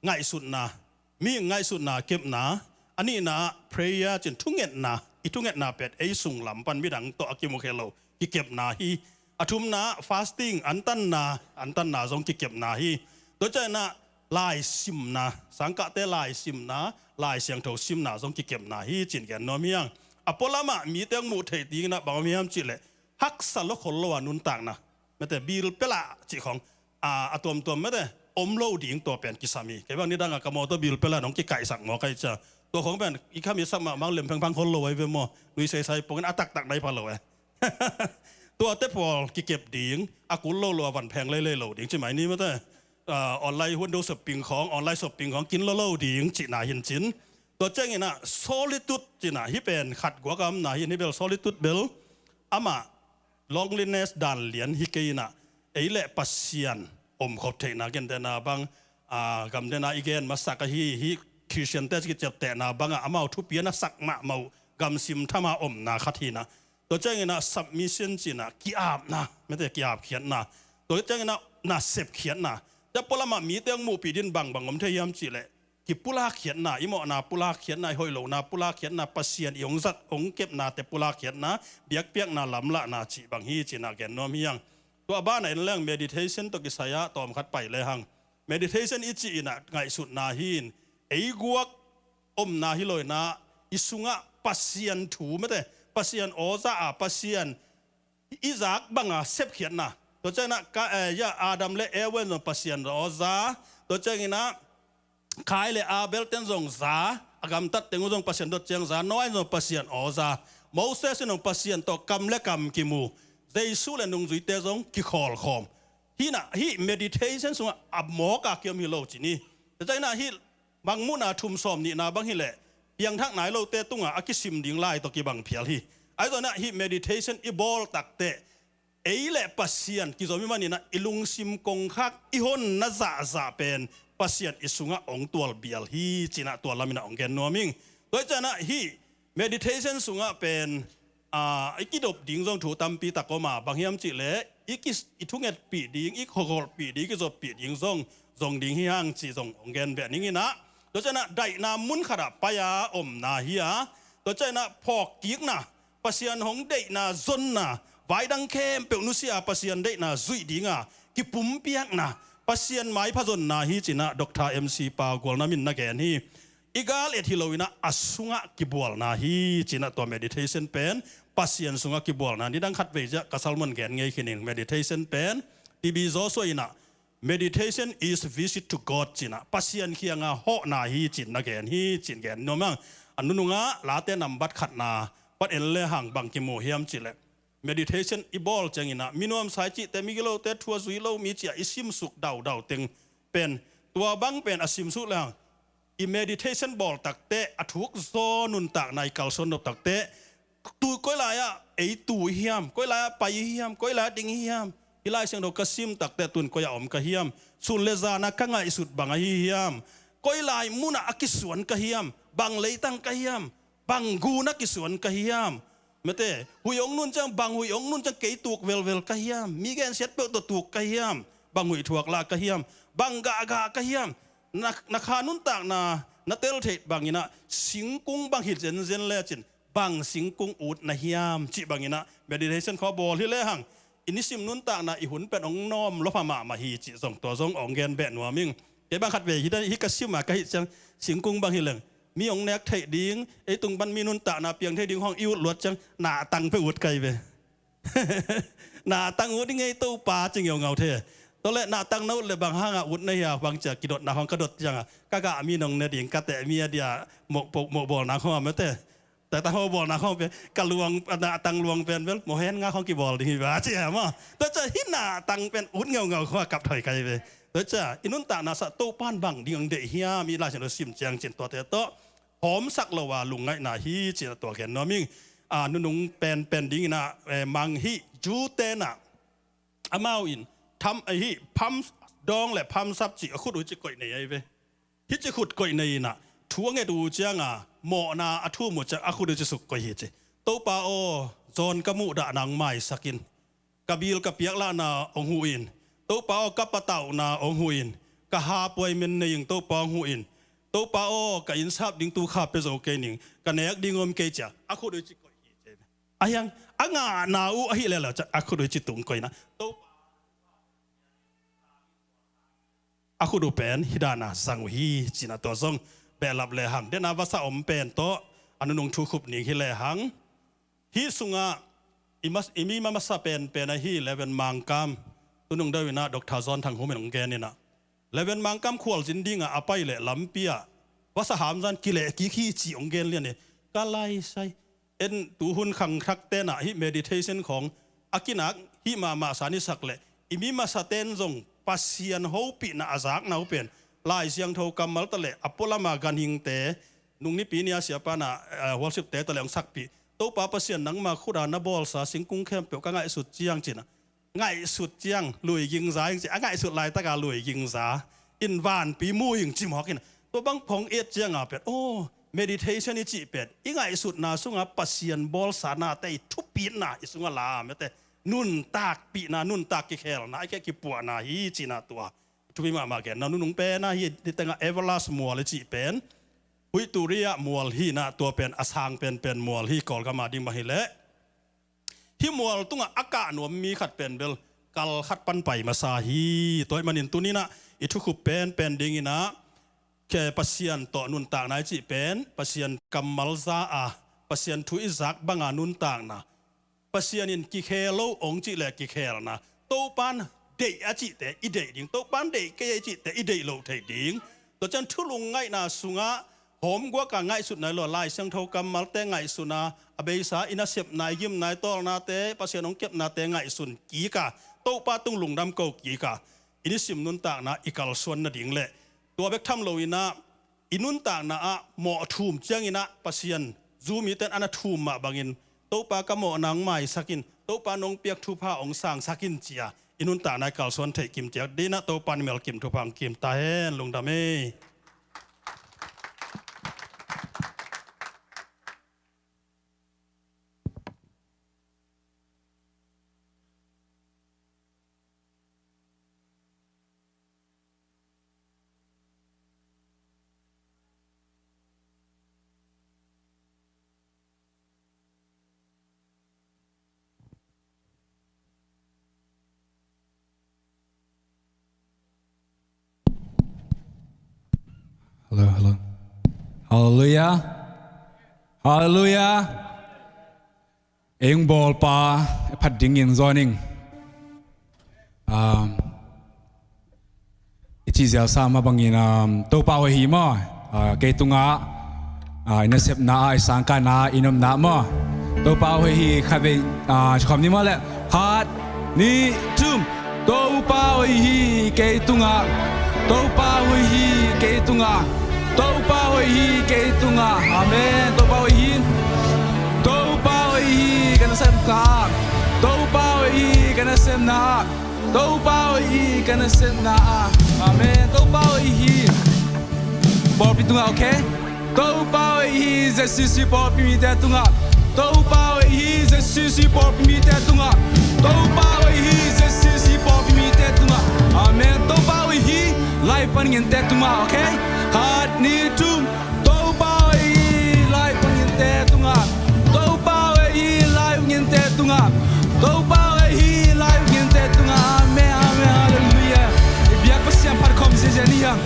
ngaihsutna, mi ngaihsutna kepna. A nihna ah prayer cin thungetna, i thungetna pen ei sunglam pan midang tawh a kimukhia lo kikepna hi. A thumna ah fasting, antanna, antanna zong kikepna hi. Tua cianah laisimna, sangkahte laisimna, Lai Siangtho simna zong kikepna hi cin gen nuam hi hang. A pualamah mite hong muh theih dinginah bang om hiam cihleh, haksa lo khol lo a nuntakna, mate, bilpela cih khong, a, a tuamtuam mate, om lo ding tua pen kisam hi. Kei bang nidanga ka mawtaw bilpela nong kikaihsak maw kai cia. Tua khong pen i kham i sak mahmah lem phengphang khol lo ai ve maw. Nui seisai pongin a taktak nai pha lo e. Tuate pawl kikep ding, a kul lo lo a van pheng leilei lo ding ci mai ni mate. Ah, online window shopping khawng, online shopping khawng kin lo lo ding cihna hi in cin. Tua ciangin ah solitude cihna hi pen khat guak a omna hi in, hi bel solitude bel amah loneliness dan lian hi kei in ah, ei le Pasian omkhop theihna gentehna bang, ah, gamdena i gen masak ahi hi. Khristiante ci kiciaptehna bangah amau thupi a na sak mahmah uh gamsim thama omna khat hi in ah. Tua ciangin ah submission cihna, ki-apna, mate ki-apkhiatna. Tua ciangin ah nasepkhiatna. Tua pualamah mite hong muhpih din bangbang om thei hiam cihleh, kipulakkhiatna, i mawhna pulakkhiatna, i hoih lohna pulakkhiatna, Pasian i hong zat hong kepnate pulakkhiatna, biakpiakna lamlahna cih bang hi cihna gen nuam hi hang. Tua banah en leng meditation tawh kisai-ah tawm khat pai lehang. Meditation i cih in ah ngaihsutna hi in, ei guak omna hi lo in ah, i sungah Pasian thu mate, Pasian aw za a, Pasian i zak banga sepkhiatna. Tua ciangin ah ka, eh, ya Adam le Eva in zong Pasian aw za. Tua ciangin ah Kain le Abel ten zong za, a gamtat teng uh zong Pasian dot ciang za, Noah in zong Pasian aw za. Moses in zong Pasian tawh kam le kam kimu. Jesu le nungzuite zong kikhawlkhawm. Hi in ah, hih meditation sungah a mawk a kiom hi lo ci ni. Tua ciangin ah hih Mangmuhna thum sawm nihna bang hileh, piangthak nai lote tungah a kisim ding lai tawh kibang phial hi. Ahi zongin ah hih meditation i bawl takteh, ei le Pasian kizom i manin ah i lungsim kongkhak, i honna zahzah pen Pasian i sungah hong tualbial hi cih in ah tua lamin ah hong gen nuam ing. Tua hi ciangin ah hih meditation sungah pen, ah, i kidop ding zong thu tampi tak om a, bang hiam cihleh, i ki, i thungetpih ding, i khawkholhpih ding, i kizoppih ding zong, zong ding hi hang cih zong hong gen beh ning in ah. Tua ciangin ah daihna mun khatah pai-a omna hi a. Tua ciangin ah phawkkikna, Pasian hong deihna zonna, vai dang khempeuh nusia Pasian deihna zuih dinga kipumpiakna, Pasian maipha zonna hi cih in ah Doctor M C Pa Gualnam in na gen hi. I gal et hi lo in ah a sungah kibualna hi cih in ah tua meditation pen Pasian sungah kibualna. Nidang khatvei ciah ka sermon gen ngei khin ing, meditation pen T B Joshua in ah, "Meditation is visit to God," cih in ah Pasian kiangah hawhna hi cih in na gen hi cih in gen nuam hang. A nunungah Late nambat khatna pan en lehang bang kimu hiam cihleh, meditation i bawl ciangin ah mi nuamsa i cihte, mi gilote, thu a zui lo mi ci-a i simsuk daudau teng pen, tua bang pen a simsuk lehang i meditation bawl takteh a thuk zaw nuntakna i kalsuan nop takteh, tu koi lai-ah ei tu i hiam, koi lai-ah pai i hiam, koi lai-ah ding i hiam, hih Lai Siangtho ka sim takteh tun koi-ah om ka hiam, sun le zan-ah ka ngaihsut bang ahi hiam, koi lai munah a kisuan ka hiam, bang leitang ka hiam, bang gun a kisuan ka hiam. Mate, huih hong nun ciang, bang huih hong nun ciang kei tuk velvel ka hiam, mi gensiat peuh tawh tuk ka hiam, bang huih thuak lah ka hiam, bang gahgah ka hiam. Na, na kha nuntakna na tel theih bangin ah singkung bang hi zenzen lecin, bang singkung ut na hiam cih bangin ah meditation khawng bawl hi lehang, i nisim nuntakna i hun pen hong nawm lua pha mahmah hi cih zong tua zong hong gen beh nuam ing. Kei bang khatvei hih, hih ka sim a ka hih ciang, singkung bang hi leng, mi hong nek theih ding, ei tung pan mi nuntakna piang thei ding khawng i ut luat ciang, nahtang peuh ut ka hi ve. Nahtang ut i ngei, Topa ci ngeungau thei. Tua leh nahtang na ut leh bang hanga ut na hia, bang ci-a kidotna khawng ka dot ciangah, ka gah mi nong ne ding, ka teh mi a dia, mawh, mawh, mawhbawlna khawng a mate. Tua tang mawhbawlna khawng pen, ka luang, nahtang luang pen bel mawh hen nga khawng kibawl ding hi ba ci-a maw. Tua ciah hih nahtang pen ut ngeungau khawng a kap thoi ka hi ve. Tua ciah i nuntakna sungah Topa in bang ding hong deih hiam, i Lai Siangtho sim ciang cin tuate tawh hawmsak lo a lungngaihna hi cih in ah tua gen nuam ing. A, nunung penpen dingin ah, eh, mang hih Jew-te in ah, amau in tham, eh, hih pham dawng le pham sap cih a khut uh cih koih nei ahi ve. Hih cih khut koih nei in ah thu a nget uh ciangah mawhna a thum uh ciang a khut uh cih suk koih hi ci. Topa aw, John ka muhdah nang maisak in. Ka bil ka piak lahna hong huh in. Topa aw, ka patauhna hong huh in. Ka hapuai men nei ing, Topa hong huh in. Topa aw, ka inn sap ding tu kha pia zo kei ning. Ka nek ding om kei ci-a a khut uh cih koih hi ci. A hiang, a ngahna uh ahih leh lo ciah a khut uh cih tung koih in ah, Topa a khut uh pen hih dan a zang uh hi cih in ah tua zong behlap lehang. Dena vasa om pen tawh a nunung thu khup ning hi lehang. Hih sungah i mas-, i mi ma masa penpen ahi Reverend Mangkam, tunung deuh in ah Doctor John Thang Hum in hong gen in ah, Reverend Mangkam khualzin dingah a pai leh lampi ah vasa hamzan kileh kik hi cih hong gen lian hi. Ka laisai. En tuhun khangthakte in ah hih meditation khawng a kinak hih mahmah sa ni sak leh, i mi masate'n zong Pasian hopihna a zakna uh pen Lai Siangtho kammal ta leh a pualama ganhingte, nung nipi ni a siapa na, eh, worship-te ta leh hong sakpih, Topa Pasian, nangma khut a na bawlsa singkung khempeuh ka ngaihsut ciang ci-in a, ngaihsut ciang lui ging za ing ci, a ngaihsut laitaka lui ging za in vanpi mu ing ci mawk in a, tua bang phawng et cianga pen, aw, meditation i cih pen i ngaihsutna sunga Pasian bawlsa nate, i thupitna i sunga lam ete, nuntakpihna, nuntak kikhelna, a kikhelna hi cihna tua thupi mahmah genna. Nunung pen a hi, nitengah Everlast mual i cih pen, huih turi ah mual hi-in a, tua pen a sang penpen mual hi, Kawlgam a ding mah hi leh. Hih mual tungah a kah nuam mi khat pen bel kal khat pan pai masa hi. Tua ahih manin tuni-in a i thukhup penpen dingin a, ke Pasian tawh nuntakna i cih pen, Pasian kammal za a, Pasian thu i zak banga nuntakna, Pasian in kikhel lo hong cih leh kikhelna, Topa'n deih a cihte i deih ding, Topa'n deih kei a i cihte i deih loh theih ding. Tua ciang thu lungngaihna sungah hawmguak a ngaihsutna hi lo a, Lai Siangtho kammalte ngaihsun a, a beisa i nasepna, i gimna, i tawlnate, Pasian hong kepnate ngaihsun kik a, Topa tung lungdam ko kik a, i nisim nuntakna i kalsuan nading leh, tua bek tham loin a, i nuntakna ah mawh thum ciangin a, Pasian zu mite'n a na thum mah bangin, Topa ka mawhna hong maisak in, Topa nong piak thupha hong sangsak in ci-a i nuntakna i kalsuan theih kim ciat dingin a, Topa'n i melkim thupha hong kim ta hen. Lungdam ei. Hello, hello. Halleluia. Halleluia. Ei hong bawlpa, phat dingin zawn ing. Um, i cih ziau sa mah bangin, um, Topa hoih hi maw. Uh, kei tungah, uh, i nasepna ah, i sangkahna ah, i nopna ah maw. Topa hoih hi. Khatvei, uh, khawm ni maw leh. Khat, nih, thum. Topa hoih hi kei tungah. Topa hoih hi kei tungah. Topa hoih hi kei tungah. Amen. Topa hoih hi. Topa hoih hi ka nasepna ah. Topa hoih hi ka nasepna ah. Topa hoih hi ka nasepna ah. Amen. Topa hoih hi. Pawlpi tungah, okay? Topa hoih hi Z C C pawlpi mite tungah. Topa hoih hi Z C C pawlpi mite tungah. Topa hoih hi Z C C pawlpi mite tungah. Amen. Topa hoih hi live pan ngente tungah, okay? Khat, nih, thum. Topa hoih hi live pan ngente tungah. Topa hoih hi live ngente tungah. Topa hoih hi live ngente tungah. Amen, amen, halleluia. I biak Pasian phat khawm ziahziah ni hang.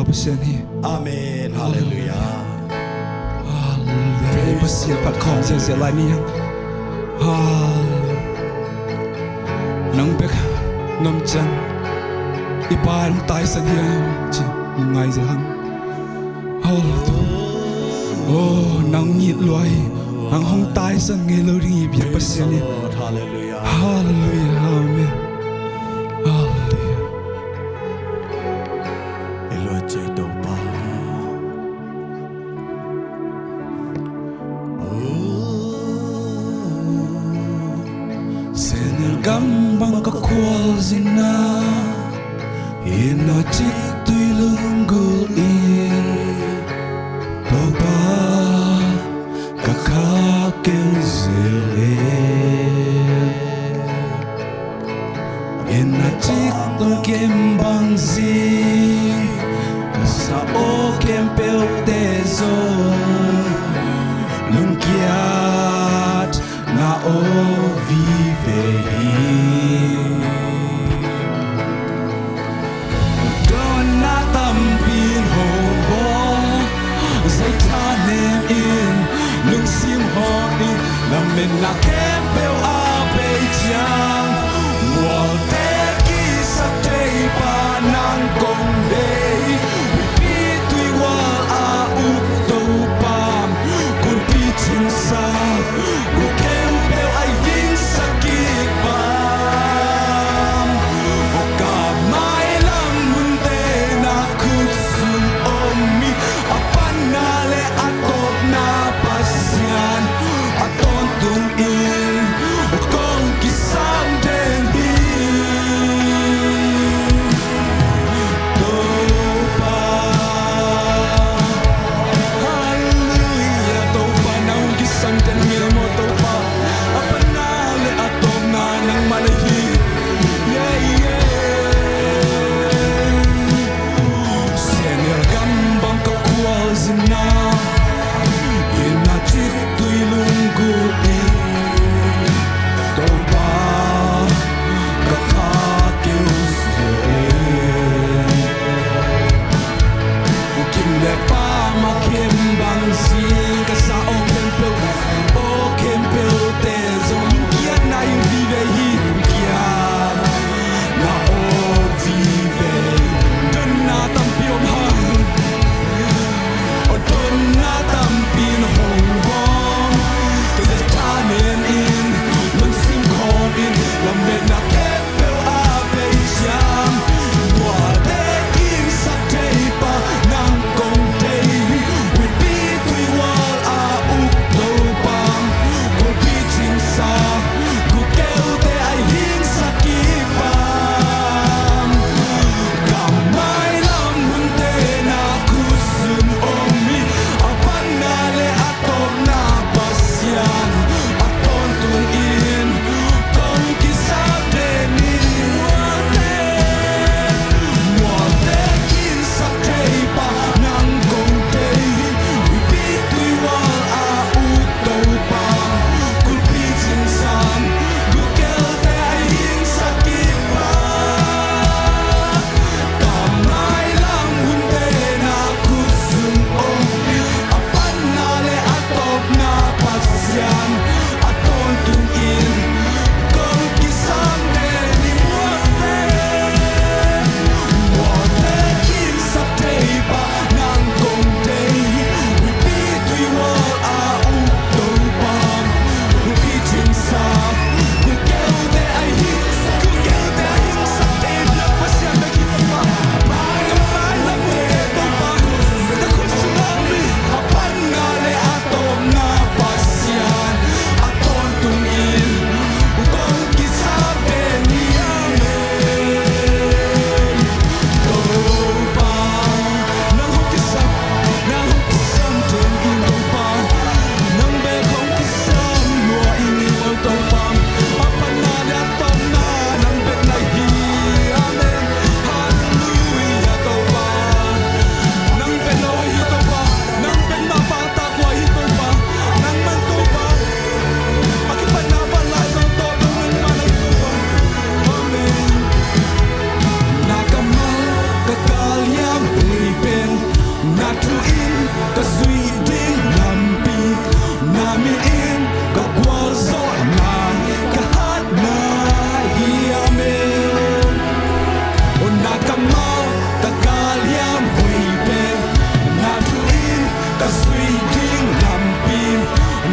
Pasian hi. Amen. Halleluiah. Halleluiah. Pasian phat khawm ziahziah lai ni hang. Halleluiah. Nang bek nuam ciang i Pa in hong taisan hiam ci ngai ziau hang. Halleluiah. Oh, nang ngit lua hi. Nang hong taisan ngei lo ding hi, biak Pasian hi. Halleluiah. Halleluiah. Amen. Halleluiah. I luat ciat Topa. Sehnel gam bang ka khualzinna, inn a cik tui lunggulh in, Topa ka khak keu zel e. Inn a cik tui kim bang zing, ka sa aw khempeuhte zong lungkiatna aw vive hi. Dawnna tampi in hong bawl, zaitha nem in lungsim hawm in, lametna khempeuh a bei ciang, mualte kisak thei pa nang kong deih. Huihpi tuihual a uk Topa, kulpi cingsa, guk khempeuh a yingsak kik pa, ka mailam hunte na khut sung om hi. A panna le a tawpna Pasian, a tawntungin kong kisap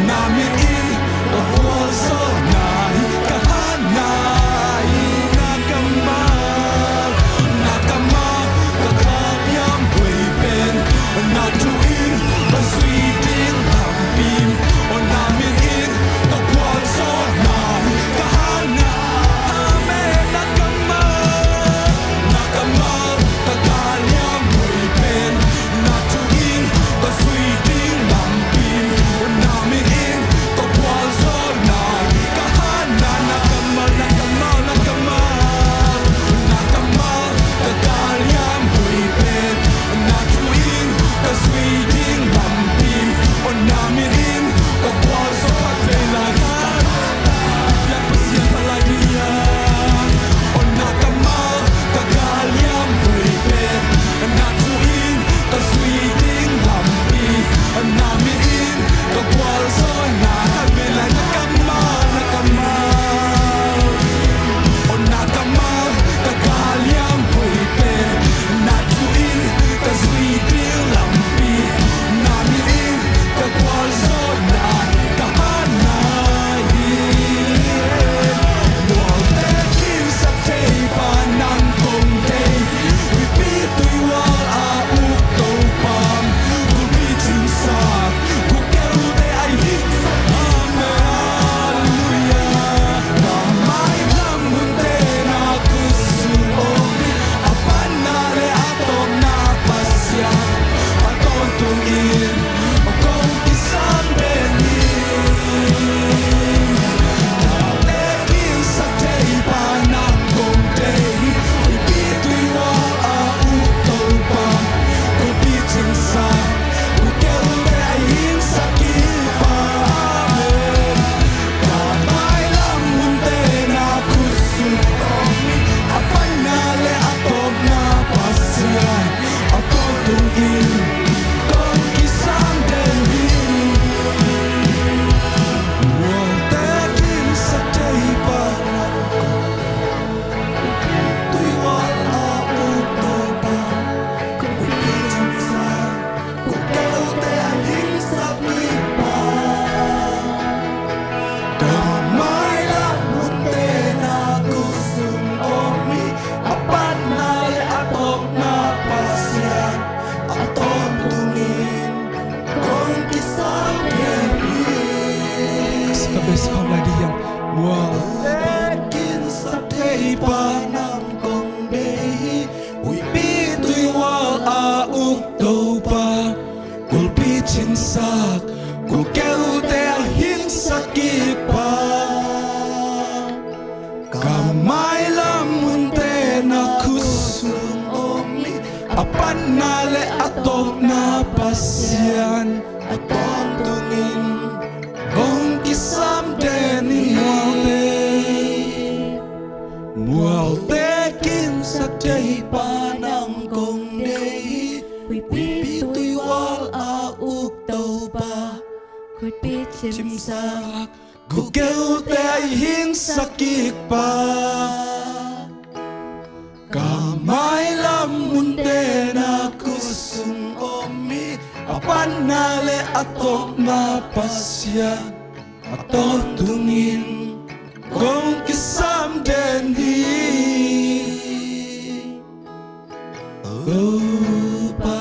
Na mit in ka gualzawhna hi ka hatna hi. Na kammal, na kammal, ka galhiam hoih pen na thu in ka zui ding lampi. Na mit in ka gualzawhna hi ka hatna. Amen. Na kammal, na kammal, ka galhiam hoih pen na thu in ka zui ding lampi. Na mit in ka gualzawhna hi ka hatna. Na kammal, na kammal, na kammal, na kammal, ka galhiam hoih pen na thu in ka zui ding lampi. Na mit in ka gualzawh khat vei lai ka hatna. Biak Pasian phat lai ding hi. Na kammal, ka galhiam hoih pen na thu in ka zui ding lampi. Na mit in ka gualzawhna khat vei lai. Na kammal, na kammal, na kammal, ka galhiam hoih pen na thu in ka zui ding lampi. Na mit in ka gualzawhna hi ka hatna hi. Mualte kinsak thei pa nang kong deih hi. Huihpi tuihual a uk Topa, gulpi cingsa, guk keute a hing. Amen. Halleluiah. Ka mailam hunte na khutsung om hi. A panna le a tawpna Pasian a tawntungin kong kisam den hi. Mualte kinsak thei pa nang kong deih hi. Huihpi tuihual a uk Topa, gulpi cingsa, guk keute a hingsak kik pa. Amen. Ka mailam hunte na khutsung om hi. A panna le a tawpna Pasian a tawntungin kong kisam den hi. Mualte kinsak thei pa nang kong deih hi. Tuihual a uk Topa, gulpi cingsa, guk keute a hingsak kik pa. Ka mailam hunte na khutsung om hi. A panna le a tawpna Pasian a tawntungin kong kisam den hi. Ka best khawm lai ding hiam? Mualte kinsak thei pa nang kong deih hi. Huihpi tuihual a uk Topa, gulpi cingsak, guk keute a hingsak kik pa. Ka mailam hunte na khutsung om hi. A panna le a tawpna Pasian a tawntungin kong kisam den hi. Mualte kinsak thei pa nang kong deih hi. Huihpi tuihual a uk Topa, gulpi cingsak, guk keute a hingsak kik pa. Ka mailam hunte na khutsung om hi. A panna le a tawpna Pasian a tawntungin kong kisam den hi. Topa,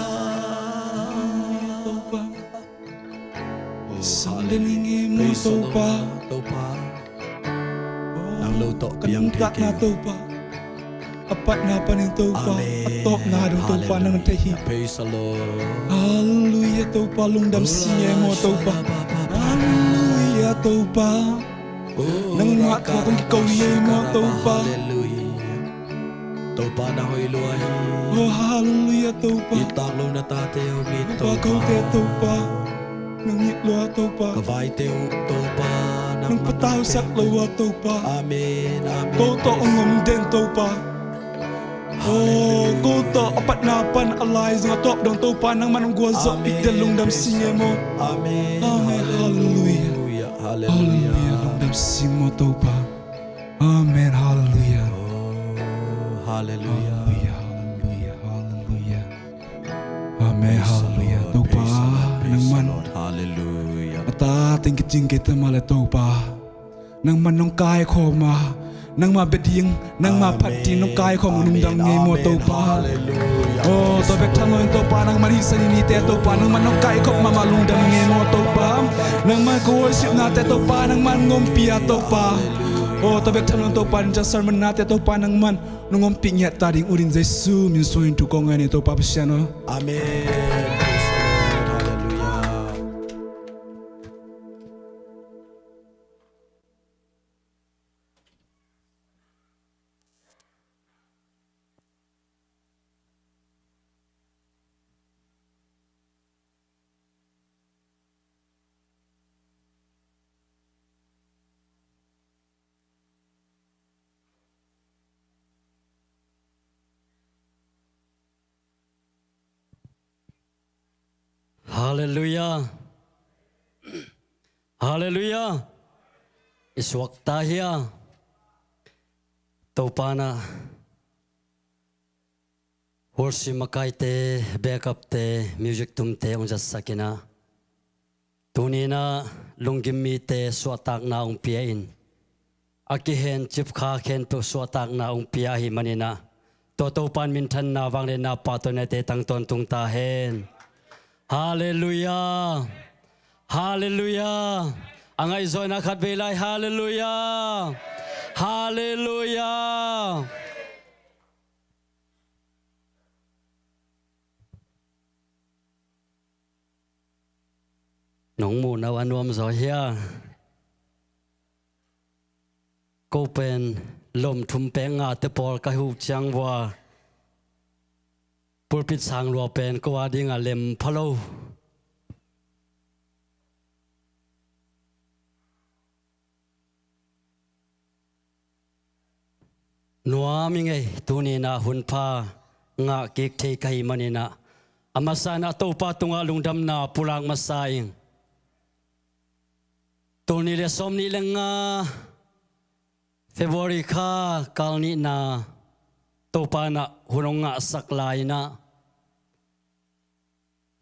Topa. Sang den hi ing ei maw Topa. Nang lo tawh ka piang thei kei. Topa, a patna panin Topa, a tawpna dong Topa nang na thei hi. Halleluiah Topa, lungdam sing ei maw Topa. Halleluiah Topa. Nangmah tawh kong kiko hi ei maw Topa. Topa na hoih lua hi. Oh halleluiah Topa. It tak lo na tate om hi Topa. Kote Topa, nang it lua Topa. Ka vaite uh Topa, nang patausak lo uh a Topa. Amen, amen. Ko tawh hong om den Topa. Oh ko tawh a patna pan a lai zong a tawp dong Topa nangman hong gualzawh kik den, lungdam sing ei maw. Amen. Halleluiah. Halleluiah. Lungdam sing maw Topa. Amen. Halleluiah. Halleluiah. Halleluiah. Halleluiah. Amen. Halleluiah. Topa nangman a tate Teng kicing kei ta mah le Topa, nangman nong kaikhawm a, nangmah bia ding, nangmah phat ding nong kaikhawm, nong lungdam ngei maw Topa? Aw, tua bek tham loin Topa, nangman hih Sunday nite Topa, nangman nong kaikhawm mahmah, lungdam ngei maw Topa? Nangman ka worship nate Topa, nangman nong ompih a Topa. Aw, tua bek tham loin Topa, tua sermon nate Topa, nangman nong ompih ngiat ta ding, ut in Jesu min suangin thu kong ngen hi Topa Pasian aw. Amen. Praise the Lord. Hallelujah. Halleluiah. Halleluiah. I suakta hi a, Topa in a worship makaite, backupte, music tumte hong zatsak in a, tuni in a lunggim mite suahtakna hong pia in, a kihencip kha khempeuh suahtakna hong pia ahih manin a, tua Topa in minthanna, vangliatna, pahtawinate tang tawntung ta hen. Halleluiah. Halleluiah. A ngaihzawina khatvei lai. Halleluiah. Halleluiah. Nong muh na uh a nuam zaw hia? Ko pen lom thum pek ngahte pawl ka huh ciang vua, pulpit sang lua pen ko a ding a lem pha lo. Nuam ing ei, tuni in a hun pha ngah kik thei ka hih manin a, a masa in a Topa tungah lungdamna pulak masa ing. Tul nih le sawm nih le nga February kha kal nihna Topa in a hun hong ngahsak lai in a,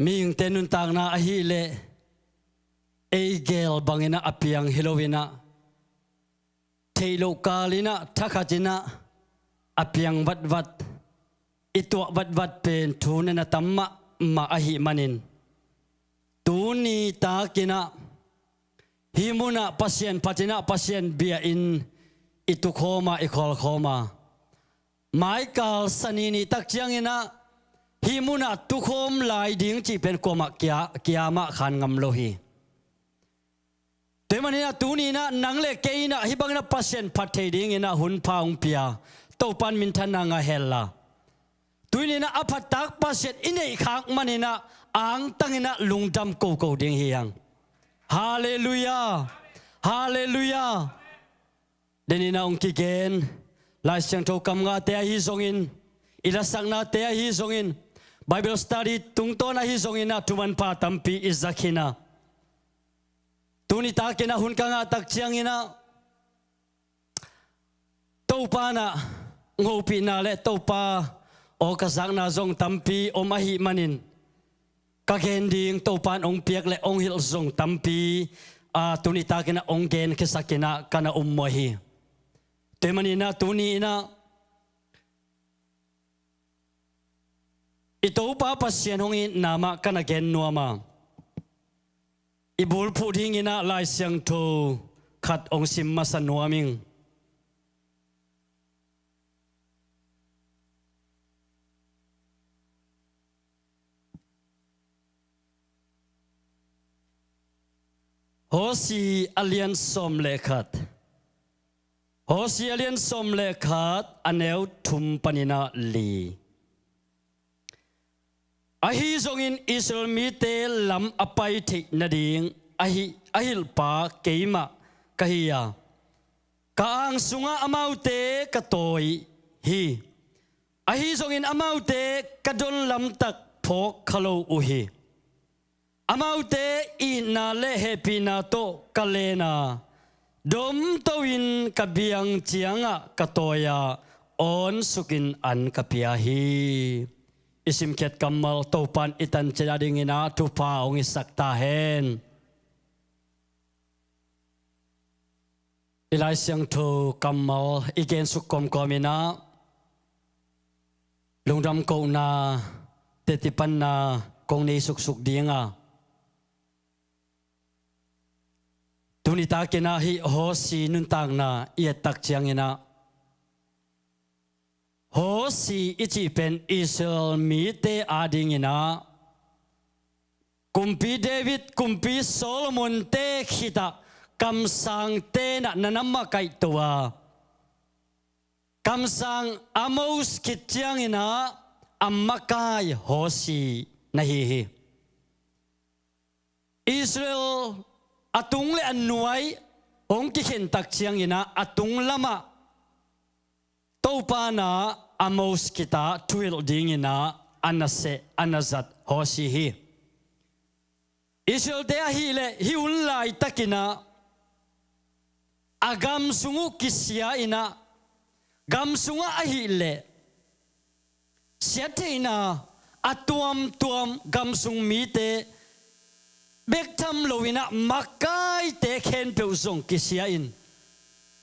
mihingte nuntakna ahih leh ei geel bangin a piang hi lo in a, theih loh kal in a thakhat in a piang vatvat, i tuah vatvat pen thu nena tam mahmah ahih manin, tuni tak in a hih munah Pasian phat in a, Pasian bia in i tukhawm a, i khawlkhawm a, maikal Sunday nih tak ciangin a hih munah tukhawm lai ding cih pen kuamah kia, kia mah khan ngam lo hi. Tua ahih manin a tuni in a nang le kei in a hih bangin a Pasian phat thei dingin a hun pha hong pia Topa in minthanna ngah hen la, tuni in a a phattak Pasian i neih khak manin a angtangin a lungdam koko ding hi hang. Halleluiah. Halleluiah. Denin a hong kigen Lai Siangtho kam ngahte ahi zongin, i lasaknate ahi zongin, Bible study tungtawn ahi zongin a thu manpha tampi i za khin a, tuni tak in a hun ka ngah tak ciangin a Topa in a hong hopihna le Topa aw ka zakna zong tampi om ahih manin, ka gen ding, Topa in hong piak le hong hilh zong tampi a, tuni tak in a hong gen khiasak in a ka na um muah hi. Tua ahih manin a tuni in a i Topa Pasian hong itna mah ka na gen nuam a, i bulphuh dingin a Lai Siangtho khat hong sim masa nuam ing. Hosea a lian sawm le khat. Hosea a lian sawm le khat, a neu thum panin a li. Ahi zongin Israel mite lam a pai theih nading ahi, a hilhpa keimah ka hi a, ka ang sungah amaute ka tawi hi. Ahi zongin amaute ka don lamtak phawk kha lo uh hi. Amaute itna le hehpihna tawh ka len a, domto in ka biang ciangah ka tawi a, awn sukin an ka pia hi. I simkhiat kammal Topa in i tancil a dingin a thupha hong hisak ta hen. I Lai Siangtho kammal i gensuk kawmkawm inah lungdam kohna, teci panna kong nei suksuk ding a, tuni takinah hih Hosi nuntakna i ettak cianginah Hosi i cih pen Israel mite adinginah Kumpi David, Kumpi Solomon te khitah kamsangte inah na na makaihto a, kamsang Amos khit cianginah a makai Hosi na hi hi. Israel a tung le a nuai hong kikhentak cianginah a tung lamah Topa inah Amos khitah thuhilh dinginah a naseh a nazat Hosi hi. Israelte ahileh hih hun laitakinah a gam sung uh kisia inah, gam sungah ahileh siattheihna a tuamtuam, gam sung mite bek tham loinah makaite khempeuh zong kisia in,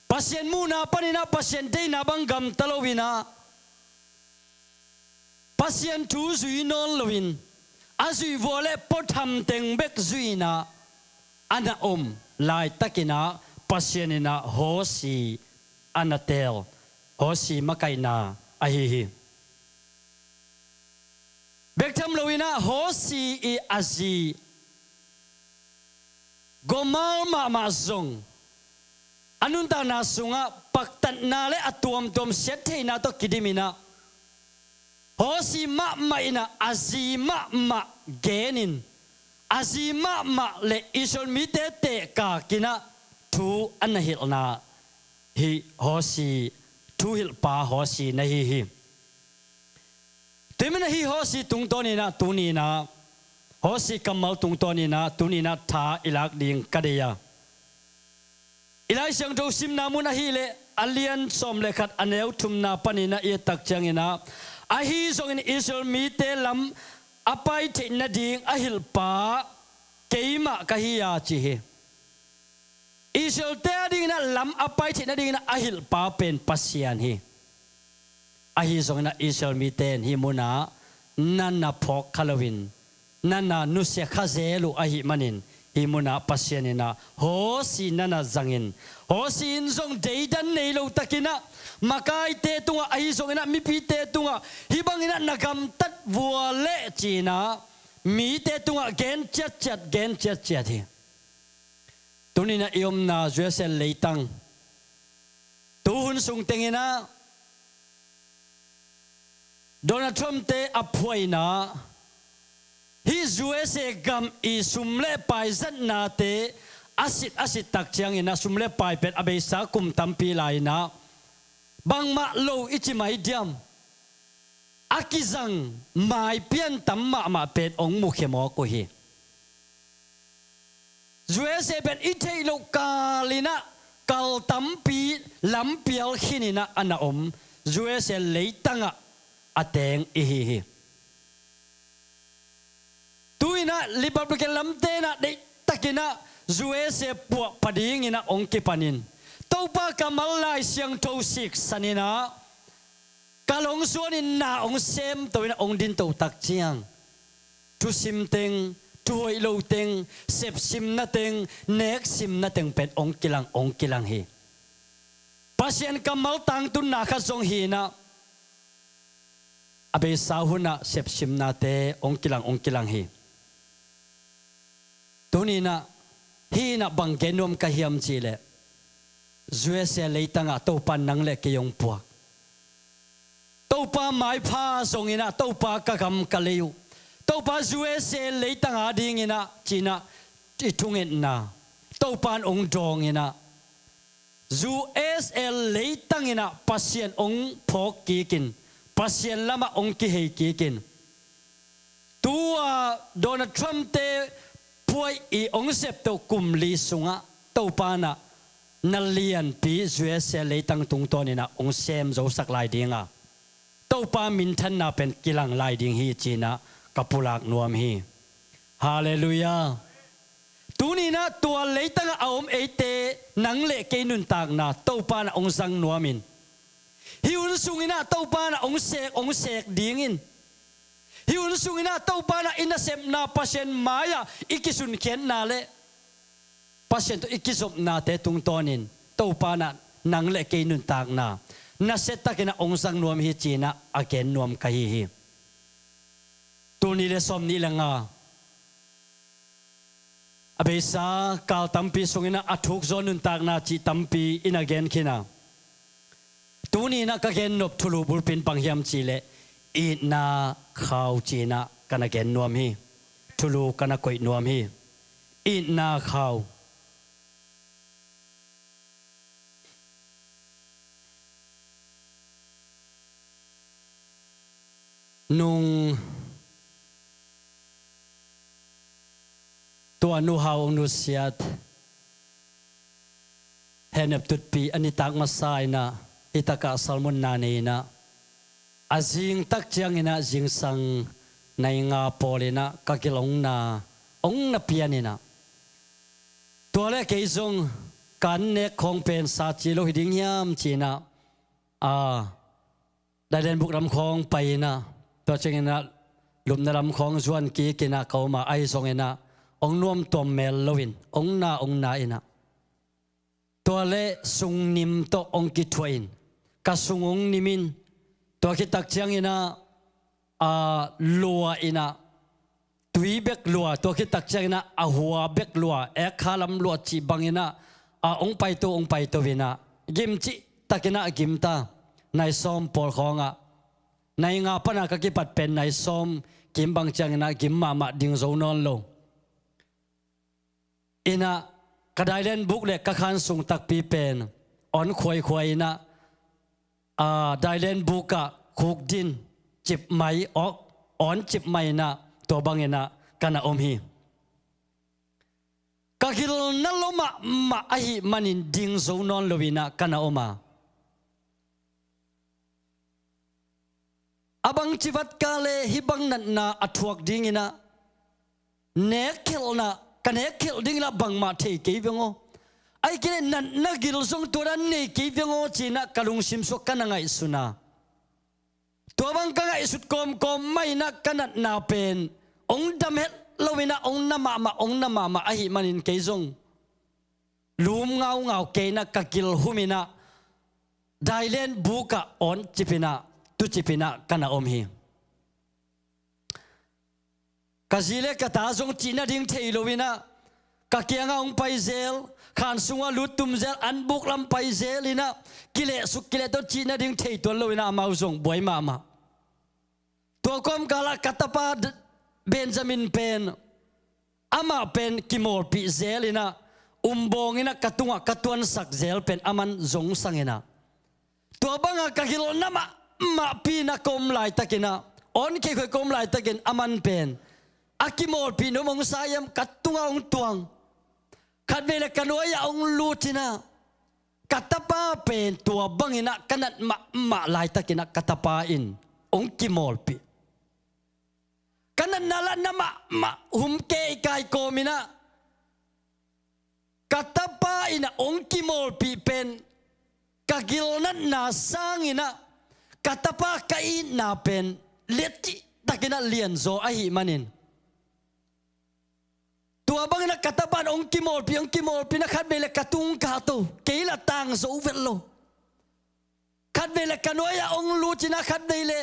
Pasian muhna paninah Pasian deihna bang gamta loinah Pasian thu zui nawn loin a zuih vua le puatham teng bek zui inah a na om laitakinah Pasian inah Hosi a na teel, Hosi makaihna ahi hi. Bek tham loinah Hosi i a zi Gomer mahmah zong a nuntakna sungah paktatna le a tuamtuam siattheihna tawh kidiminah Hosi mahmah inah a zi mahmah genin, a zi mahmah le Israel mite tehkakinah thu a na hilhna hih Hosi, thuhilhpa Hosi na hi hi. Tua hi manah hih Hosi tungtawninah tuninah Hosi kammal tungtawninah tuninah tha i lak ding ka dei a, i Lai Siangtho simna mun ahileh a lian sawm le khat a neu thumna paninah i ettak cianginah ahi zongin Israel mite lam a pai theih nading a hilhpa keimah ka hi a ci hi. Israelte adinginah lam a pai theih nadinginah a hilhpa pen Pasian hi. Ahi zonginah Israel mite in hih munah na na phawk kha loin, na na nusia kha zel uh ahih manin hih munah Pasian inah Hosi na na zangin, Hosi in zong deidan nei lo takinah makaite tungah ahi zonginah mipite tungah hih banginah na gamtat vua leh cinah mite tungah gen ciatciat, gen ciatciat hi. Tuninah i omna U S A leitang tuhun sung tenginah Donald Trump te a phuaina, hih U S A gam i sum le pai zatnate a sit a sit tak cianginah sum le pai pen a beisa kum tampi lai-inah bangmah lo i ci mai diam? A kizang mai piantam mahmah pen hong mukhia mawk uh hi. U S A pen i theih loh kalinah kal tampi lampial khininah a na om U S A leitangah a teng i hi hi. Tu-inah Republican lamte inah deihtakinah U S A puah pha dinginah hong kipanin Topa kammal Lai Siangtho siksaninah kal hong suanin na hong semto inah hong dinto tak ciang thusim teng, thuhoih lo teng, sepsimna teng, neksimna teng pen hong kilang, hong kilang hi. Pasian kammal tangtunna khat zong hinah a beisa hunah sepsimnate hong kilang, hong kilang hi. Tuninah hih inah bang gen nuam ka hiam cihleh, U S A leitangah Topa nang le kei hong puak. Topa maipha zonginah Topa ka gam ka lei uh, Topa U S A leitang adinginah cinah i thungetna Topa in hong dawnginah U S A leitanginah Pasian hong phawk kikin, Pasian lamah hong kihei kikin. Tua Donald Trump te phuai i hong septo kum li sungah Topa inah na lianpi U S A leitang tungtawninah hong sem zosak lai dinga, Topa minthanna pen kilang lai ding hi cinah ka pulak nuam hi. Halleluiah. Tuni-in ah tua leitangah a om eite nang le kei nuntakna Topa in ah hong zang nuam in. Hih hun sungin ah Topa in ah hong seek, hong seek dingin. Hih hun sungin ah Topa in ah i nasepna Pasian mai-ah i kisunkhiatna le Pasian tawh i kizopnate tungtawnin Topa in ah nang le kei nuntakna nasiatakin ah hong zang nuam hi ci-in ah a gen nuam ka hi hi. Tul nih le sawm nih le nga, a beisa kal tampi sungin ah a thukzaw nuntakna cih tampi in a gen khin a, tuni-in ah ka gen nop thulu bulpi in bang hiam cih leh itna khau ci-in ah ka na gen nuam hi. Thulu ka na koih nuam hi. Itna khau. Nung tua Nu Hau hong nusiat, Heh Nep Tutpi a nitak masa in ah, hi takah salmunna nei in ah, a zing tak ciangin ah zingsang nai nga pawl in ah ka gil hong na, hong na pian in ah, tua leh kei zong ka an nek khawng pen sa ci lo hi ding hiam ci-in ah, a, Dailenbuk lam khawng pai in ah, tua ciangin ah lupna lam khawng zuan kik in ah ka om a, ahi zongin ah hong nuamtuam mel lo in hong na, hong na in ah, tua leh sungnim tawh hong kithuah in, ka sung hong nim in, tua khit tak ciangin ah, a, lua in ah, tui bek lua, tua khit tak ciangin ah a hua bek lua, ek kha lam lua cih bangin ah, a, hong paito, hong paito in ah, gim cih takin ah gim ta, nai sawm pawl khawng ah. Nai nga pan a ka kipat pen nai sawm kim bang ciangin ah gim mahmah, ding zo nawn lo. In ah ka dailenbuk le ka khan sung takpi pen awn khuaikhuai in ah, a, dailenbuk ah khukdin cip mai, awn cip mai in ah tua bangin ah ka na om hi. Ka gilna lo mahmah ahih manin ding zo nawn lo in ah ka na om a, a bangci vat ka leh hih bang natna a thuak dingin ah, nekkhelhna, ka nekkhelh dingin ah bangmah thei kei veng aw. Ahih kei leh natna gil zong tua dan nei kei veng aw ci-in ah ka lungsim sungah ka na ngaihsun a, tua bang ka ngaihsut kawmkawm mah in ah ka natna pen hong dam het lo in ah hong na mahmah, hong na mahmah ahih manin kei zong lum ngaungau kei in ah ka gil hum in ah dailenbuk ah awn cip in ah, tu cip in ah ka na om hi. Ka zi le ka ta zong cih nading thei lo in ah, ka kiangah hong pai zel, khan sungah lut tum zel, an buk lam pai zel in ah, kilehsuk kilehton cih nading thei tuan lo in ah amau zong buai mahmah. Tua kawmkal ah ka tapa D-, Benjamin pen, amah pen kimawlpih zel in ah, umbawng in ah ka tungah ka tuansak zel pen aman zongsang in ah, tua bangah ka gilna mahmahpi in ah ka om laitakin ah, awn kheikhuai ka om laitakin aman pen a kimawlpih nuam hong sa hiam, ka tungah hong tuang. Khatvei le ka nuai-ah hong lut in ah, ka tapa pen tua bangin ah ka nat mahmah laitakin ah ka tapa in hong kimawlpih. Ka natna lah na mahmah hum kei kai kawm in ah, ka tapa in ah hong kimawlpih pen ka gilnatna sangin ah, ka tapa ka itna pen liancih takin ah lianzaw ahih manin, tua bangin ah ka tapa in hong kimawlpih, hong kimawlpih in ah khatvei le ka tung kha to, kei lah tang zo vet lo. Khatvei le ka nuai-ah hong lut in ah khatvei le,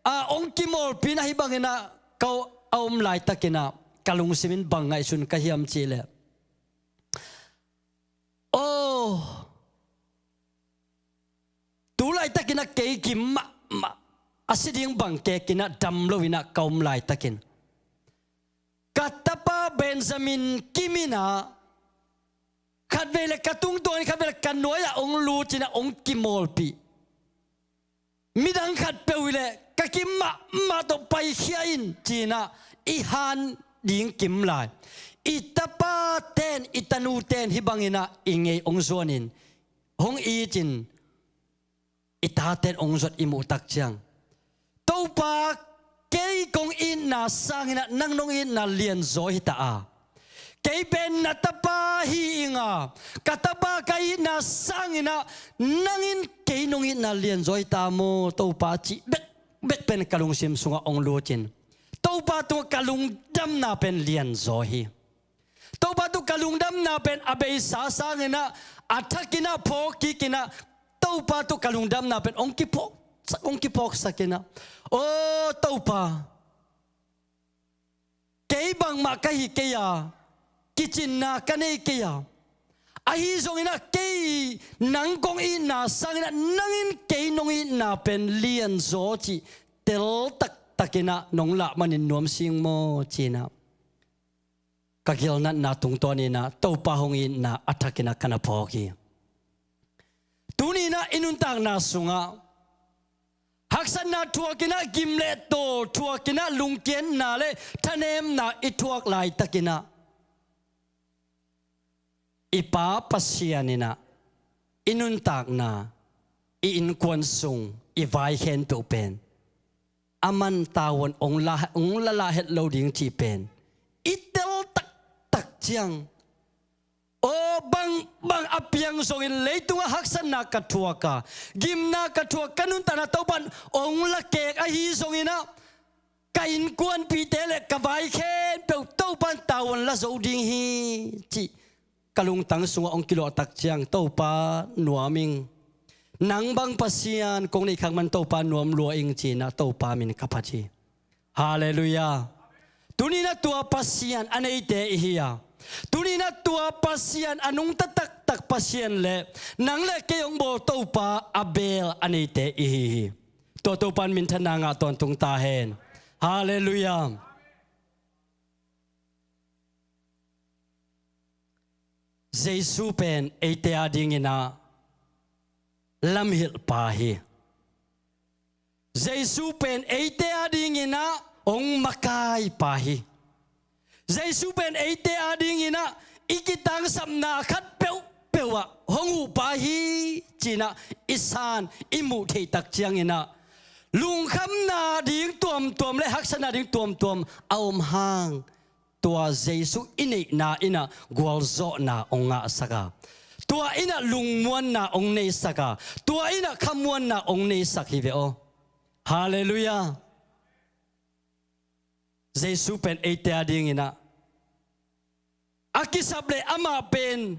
a, hong kimawlpih in ah hih bangin ah ka a om laitakin ah ka lungsim in bang ngaihsun ka hiam cih leh, aw, tu laitakin ah kei gim mahmah, a si ding bang kek in ah dam lo in ah ka om laitakin, ka tapa Benjamin kim in ah, khatvei le ka tungtawn in, khatvei le ka nuai-ah hong lut in ah hong kimawlpih midang khatpeuh hi leh ka kim mahmah tawh paikhia in ci-in ah i han ding kim lai. I tapaten, i tanuten hih bangin ah i ngei hong zuanin, hong itin, i taten hong zuat i muh tak ciang, Topa, kei kong itna sangin ah nang nong itna lianzaw hi ta a, Kei pen na tapa hi ing a, ka tapa ka itna sangin ah nang in kei nong itna lianzaw hi ta maw Topa, cih bekbek pen ka lungsim sungah hong lut in, Topa tungah ka lungdamna pen lianzaw hi. Topa tungah ka lungdamna pen a beisa sangin ah a thakin ah phawk kikin ah, Topa tungah ka lungdamna pen hong kiphawk, hong kiphawksak in ah, aw Topa, kei bangmah ka hi kei a, kicinna ka nei kei a, ahi zongin ah kei nang kong itna sangin ah nang in kei nong itna pen lianzaw cih tel taktakin ah nong lah manin nuam sing maw ci-in ah, ka gilnatna tungtawnin ah Topa hong itna a thakin ah ka na phawk hi. Tuni-in ah i nuntakna sungah haksatna thuakin ah, gim le tawl thuakin ah, lungkiatna le thanemna i thuak laitakin ah, i Pa Pasian in ah i nuntakna, i innkuan sung, i vai khempeuh pen aman tavuan hong la, hong la lah het lo ding cih pen i tel taktak ciang, aw bang, bang a piang zongin leitungah haksatna ka thuak a, gimna ka thuak, ka nuntakna Topa in hong la kek ahi zongin ah, ka innkuanpihte le ka vai khempeuh Topa in tavuan la zo ding hi cih ka lungtang sungah hong kilawh tak ciang, Topa nuam ing. Nang bang Pasian kong neih khak man Topa nuam lua ing ci-in ah Topa min ka phat hi. Halleluiah. Tuni-in ah tua Pasian a neite i hi a, tuni-in ah tua Pasian a nungta taktak Pasian le nang le kei hong bawl Topa a beel a neite i hi hi. Tua Topa in minthanna ngah tawntung ta hen. Halleluiah. Jesu pen eite adingin ah lamhilhpa hi. Jesu pen eite adingin ah hong makaipa hi. Jesu pen eite adingin ah i kitangsapna khat peuhpeuh ah hong huhpa hi ci-in ah i san i muh theih tak ciangin ah, lungkhamna ding tuamtuam le haksatna ding tuamtuam a om hang, tua Jesu i neihna in ah gualzawhna hong ngahsak a, tua in ah lungmuanna hong neisak a, tua in ah khamuanna hong neisak hi ve aw. Halleluiah. Jesu pen eite adingin ah a kisap le amah pen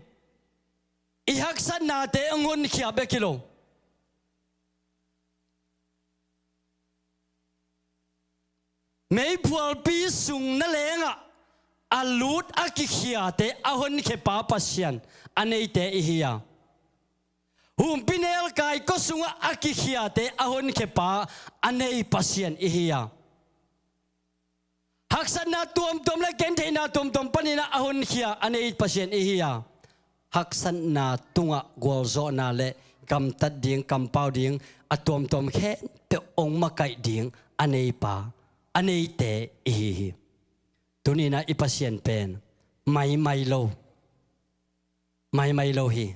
i haksatnate hong honkhia bek hi lo. Meiphualpi sung nalengah a lut a kikhiate a honkhia pa Pasian a neite i hi a, humpinelkai kua sungah a kikhiate a honkhia pa a nei Pasian i hi a, haksatna tuamtuam le gentheihna tuamtuam panin ah a honkhia a nei Pasian i hi a, haksatna tungah gualzawhna le gamtat ding, kampau ding, a tuamtuam khempeuh hong makaih ding a neipa, a neite i hi hi. Tuni-in ah i Pasian pen maimai lo, maimai lo hi.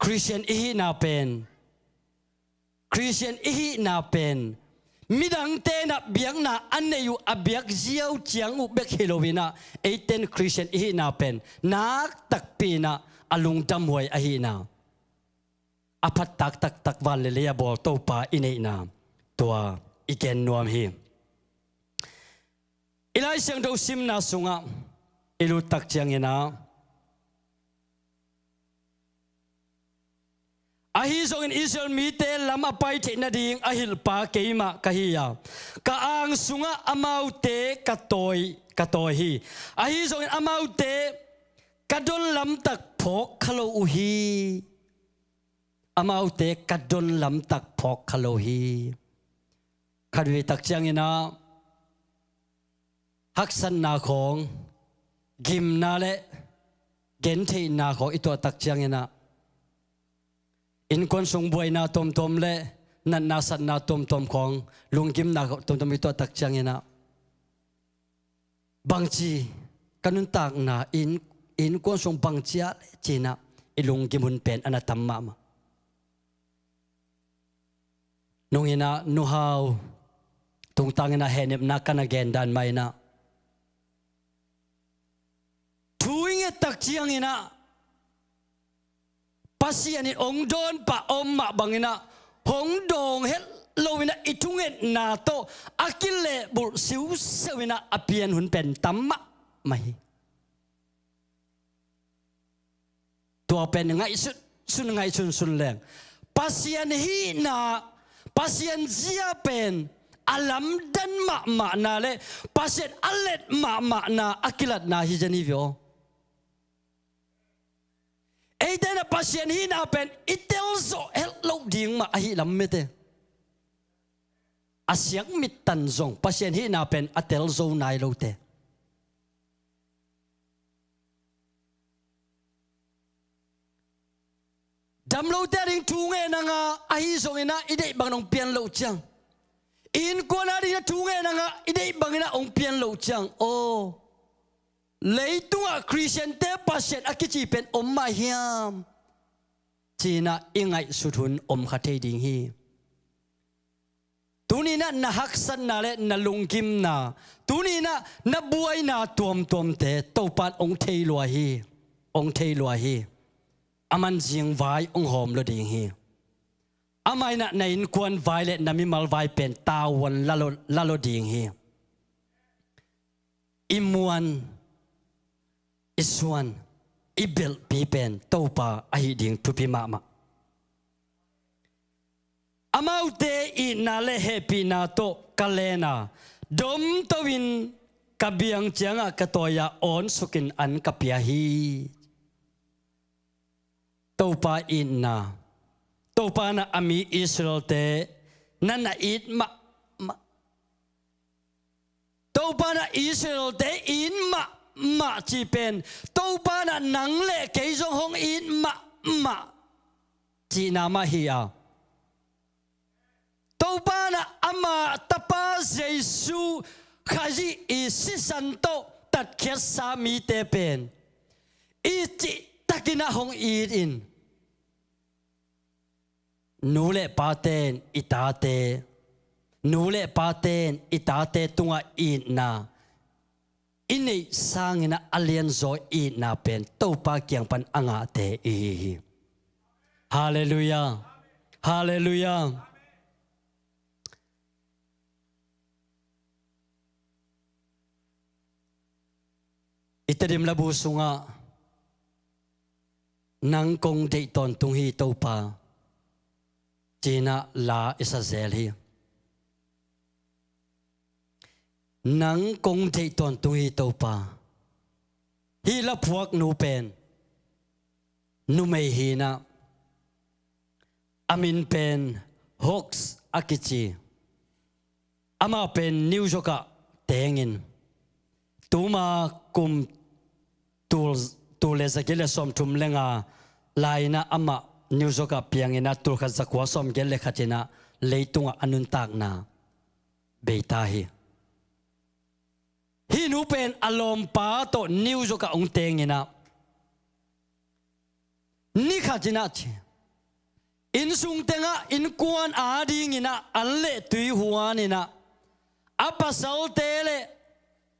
Khristian i hihna pen, Khristian i hihna pen midangte in ah biakna a nei uh, a biak ziau ciang uh bek hi lo-in ah, eite in Khristian i hihna pen nakpi-in ah a lungdamhuai ahihna, a phattak taktak van le lei a bawl Topa i neihna, tua i gen nuam hi. I Lai Siangtho simna sungah i lut tak ciangin ah, ahi zongin Israel mite lam a pai theih nading a hilhpa keimah ka hi a, ka ang sungah amaute ka tawi, ka tawi hi. Ahi zongin amaute ka don lamtak phawk kha lo uh hi. Amaute ka don lamtak phawk kha lo hi. Khatvei tak ciangin ah haksatna khawng, gimna le gentheihna khawng i tuah tak ciangin ah, innkuan sung buaina tuamtuam le natna satna tuamtuam khawng, lunggimna tuamtuam i tuah tak ciangin ah, bangci ka nuntakna in, innkuan sung bangci ah le ci-in ah i lunggim hun pen a na tam mahmah. Nung in ah Nu Hau tungtang in ah hehnepna ka na gen dan mah in ah, tak ciangin ah Pasian in hong dawn pah om mah bangin ah hong dawng het loin ah i thungetna tawh a kilehbulh siuseu in ah a pian hun pen tam mahmah hi. Tua pen ngaihsut sun, ngaihsun sun leng Pasian hihna, Pasian zia pen a lamdang mahmahna le Pasian a let mahmahna a kilatna hi zen hi ve aw. Eite in ah Pasian hihna pen i telzawh het loh ding mah ahi lam mete. A siak mittan zong Pasian hihna pen a telzo nai lote. Damlote a ding thu ngen a ngah ahi zongin ah i deih bangin hong pian loh ciang, innkuan a ding a thu ngen a ngah i deih bangin ah hong pian loh ciang, aw, leitungah Khristiante Pasian a kici pen om mah hiam? Ci-in ah i ngaihsut hun om kha thei ding hi. Tuni-in ah na haksatna le na lunggimna, tuni-in ah na buaina tuamtuamte Topa in hong thei lua hi, hong thei lua hi. Aman zingvai hong hawm lo ding hi. Amah in ah na innkuan vai le na mimal vai pen tavuan la lo, la lo ding hi. I muan, i suan, i belhpi pen Topa ahi ding thupi mahmah. Amaute itna le hehpihna tawh ka len a, domto-in ka biang ciangah ka tawi-ah awnsukin an ka pia hi. Topa itna, Topa in ah a mi Israelte na na it mahmah. Topa in ah Israelte it mahmah cih pen Topa in ah nang le kei zong hong it mahmah cihna mah hi a, Topa in ah ama tapa Jesu Khazih i sisan tawh tatkhiatsa mite pen i cihtakin ah hong it in, nu le pate in i tate, nu le pate in i tate tungah itna i neih sangin ah a lianzaw itna pen Topa kiang pan a ngahte i hi hi. Halleluiah. Halleluiah. I Tedim labu sungah nang kong deih tawntung hi Topa, ci-in ah la i sa zel hi. Nang kong deih tawntung hi Topa. Hih la phuak nu pen numei hi-in ah, a min pen Hawks a kici. Amah pen New York ah tengin, tuma kum tul, tul le za giat le sawmthum le nga lai-in ah amah New York ah piangin ah tul khat za kua sawm giat le khat in ah leitungah a nuntakna bei ta hi. Hih nu pen a lawmpa tawh New York ah hong tengin ah, ni khat in ah ci, innsung tengah innkuan adingin ah an le tui huan in ah, a pasalte le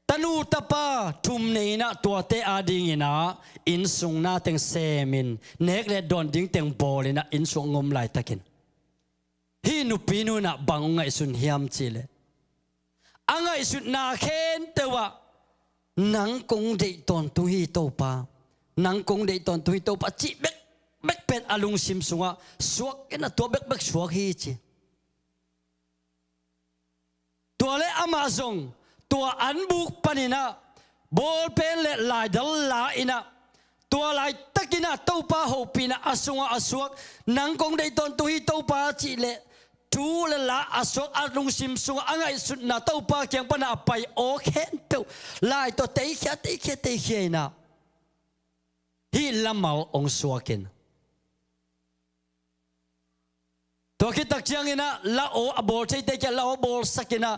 tanu tapa thum nei in ah, tuate adingin ah innsung na teng semin, nek le dawn ding teng bawlin ah innsung hong om laitakin, hih nupi nu in ah bang hong ngaihsun hiam cih leh, a ngaihsutna khempeuh ah, nang kong deih tawntung hi Topa, nang kong deih tawntung hi Topa cih bekbek pen a lungsim sungah suak in ah, tua bekbek suak hi ci. Tua le amah zong tua an buk panin ah bawlpen le laidal la-in ah, tua laitakin ah Topa hopihna a sungah a suak, nang kong deih tawntung hi Topa cih leh thu le la a suak, a lungsim sungah a ngaihsutna Topa kiang panah a pai aw khempeuh lai tawh teikhia, teikhia, teikhia in ah, hih lamal hong suak in. Tua khit tak ciangin ah la aw a bawl theite kiang la aw bawlsak in ah,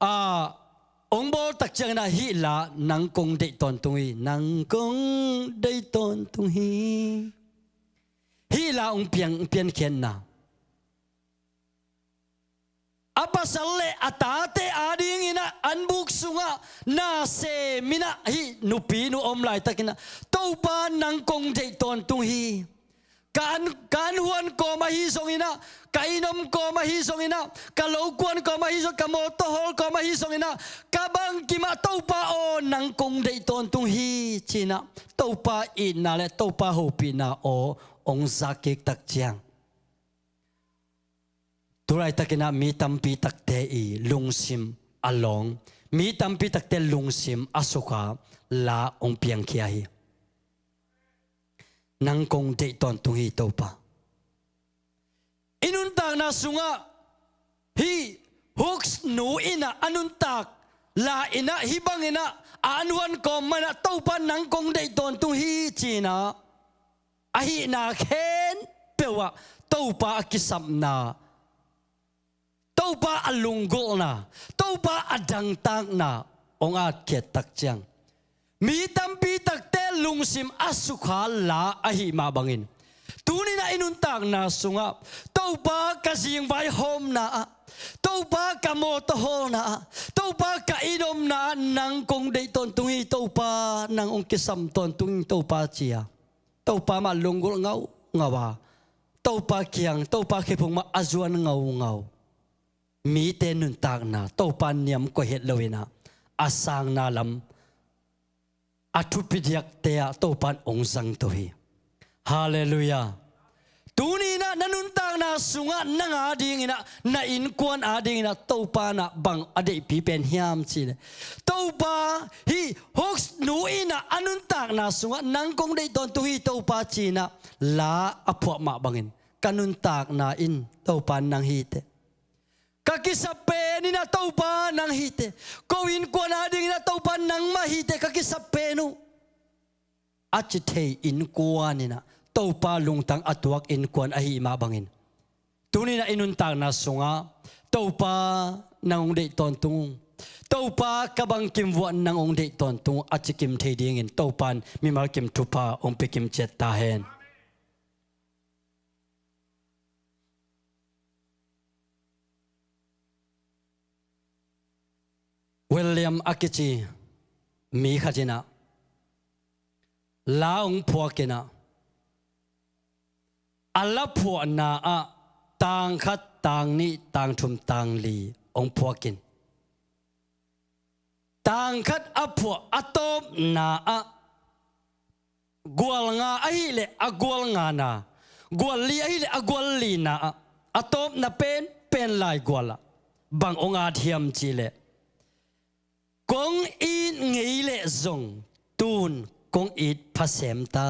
a, hong bawl tak ciangin ah hih la, nang kong deih tawntung hi, nang kong deih tawntung hi, hih la hong piang, hong piankhiatna. a pasal le a tate adingin ah an buk sungah na sem in ah hih nupinu om laitakin ah, Topa nang kong deih tawntung hi. Ka an, ka an huan kawm ahi zongin ah, ka inn om kawm ahi zongin ah, ka lo kuan kawm ahi zong, ka mawtaw hawl kawm ahi zongin ah, ka bangkim ah Topa aw nang kong deih tawntung hi ci-in ah Topa itna le Topa hopihna aw hong zak kik tak ciang, tu laitakin ah mi tampi takte i lungsim a lawng, mi tampi takte lungsim a sukha la hong piangkhia hi. Nang kong deih tawntung hi Topa. I nuntakna sungah hih Hooks nu in ah a nuntak la in ah hih bangin ah a an huan kawm man ah Topa nang kong deih tawntung hi ci-in ah, ahihna khempeuh ah Topa a kisapna, Topa a lunggulhna, Topa a dangtakna hong atkhiat tak ciang, mi tampi takte lungsim a sukha la ahih mah bangin, tuni-in ah i nuntakna sungah Topa ka zingvai hawmna ah, Topa ka mawtaw hawlna ah, Topa ka inn omna ah nang kong deih tawntung hi Topa, nang hong kisam tawntung hi Topa ci-a, Topa mah lunggulh ngaungau a, Topa kiang, Topa khephung mah a zuan ngaungau mite nuntakna Topa niam koih het loin ah a sangna lam, a thupi diakte ah Topa in hong zangto hi. Halleluiah. Tuni-in ah na nuntakna sungah nang adingin ah, na innkuan adingin ah Topa in ah bang a deihpi pen hiam cih leh, Topa, hih Hooks nu in ah a nuntakna sungah nang kong deih tawntung hi Topa ci-in ah la a phuah mah bangin, ka nuntakna in Topa nang hi teh. Ka kisap pen in ah Topa nang hi teh. Ko innkuan adingin ah Topa nangmah hi teh, ka kisap pen uh, a ci thei innkuan in ah Topa lungtang a tuak innkuan ahih mah bangin, tuni-in ah i nuntakna sungah Topa nang hong deih tawntung, Topa ka bangkim vuah nang hong deih tawntung a ci kim thei dingin Topa in mimal kim thupha hong pia kim ciat ta hen. William a kici mi khat in ah la hong phuak in ah, a la phuahna ah tang khat, tang nih, tang thum, tang li hong phuak in, tang khat a phuah a tawpna ah gual nga ahih leh a gual ngana, gual li ahih leh a gual lina ah, a tawpna penpen laigual ah bang hong at hiam cih leh, kong it ngei leh zong tun kong it pha sem ta.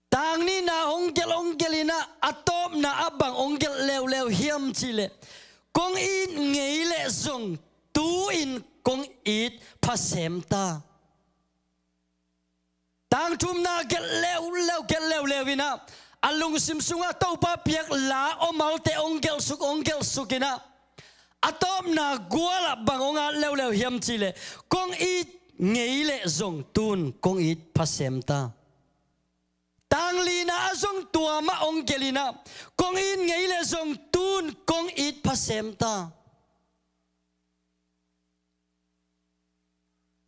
Tang nihna hong gelh, hong gelh in ah, a tawpna ah bang hong gelh leuleu hiam cih leh, kong it ngei leh zong tu-in kong it pha sem ta. Tang thumna gelh leuleu, gelh leuleu in ah, a lungsim sungah Topa piak la om malte hong gelhsuk, hong gelhsuk in ah, a tawpna gual ah bang hong at leuleu hiam cih leh, kong it ngei leh zong tun kong it pha sem ta. Tang lina ah zong tua mah hong gelh in ah, kong it ngei leh zong tun kong it pha sem ta.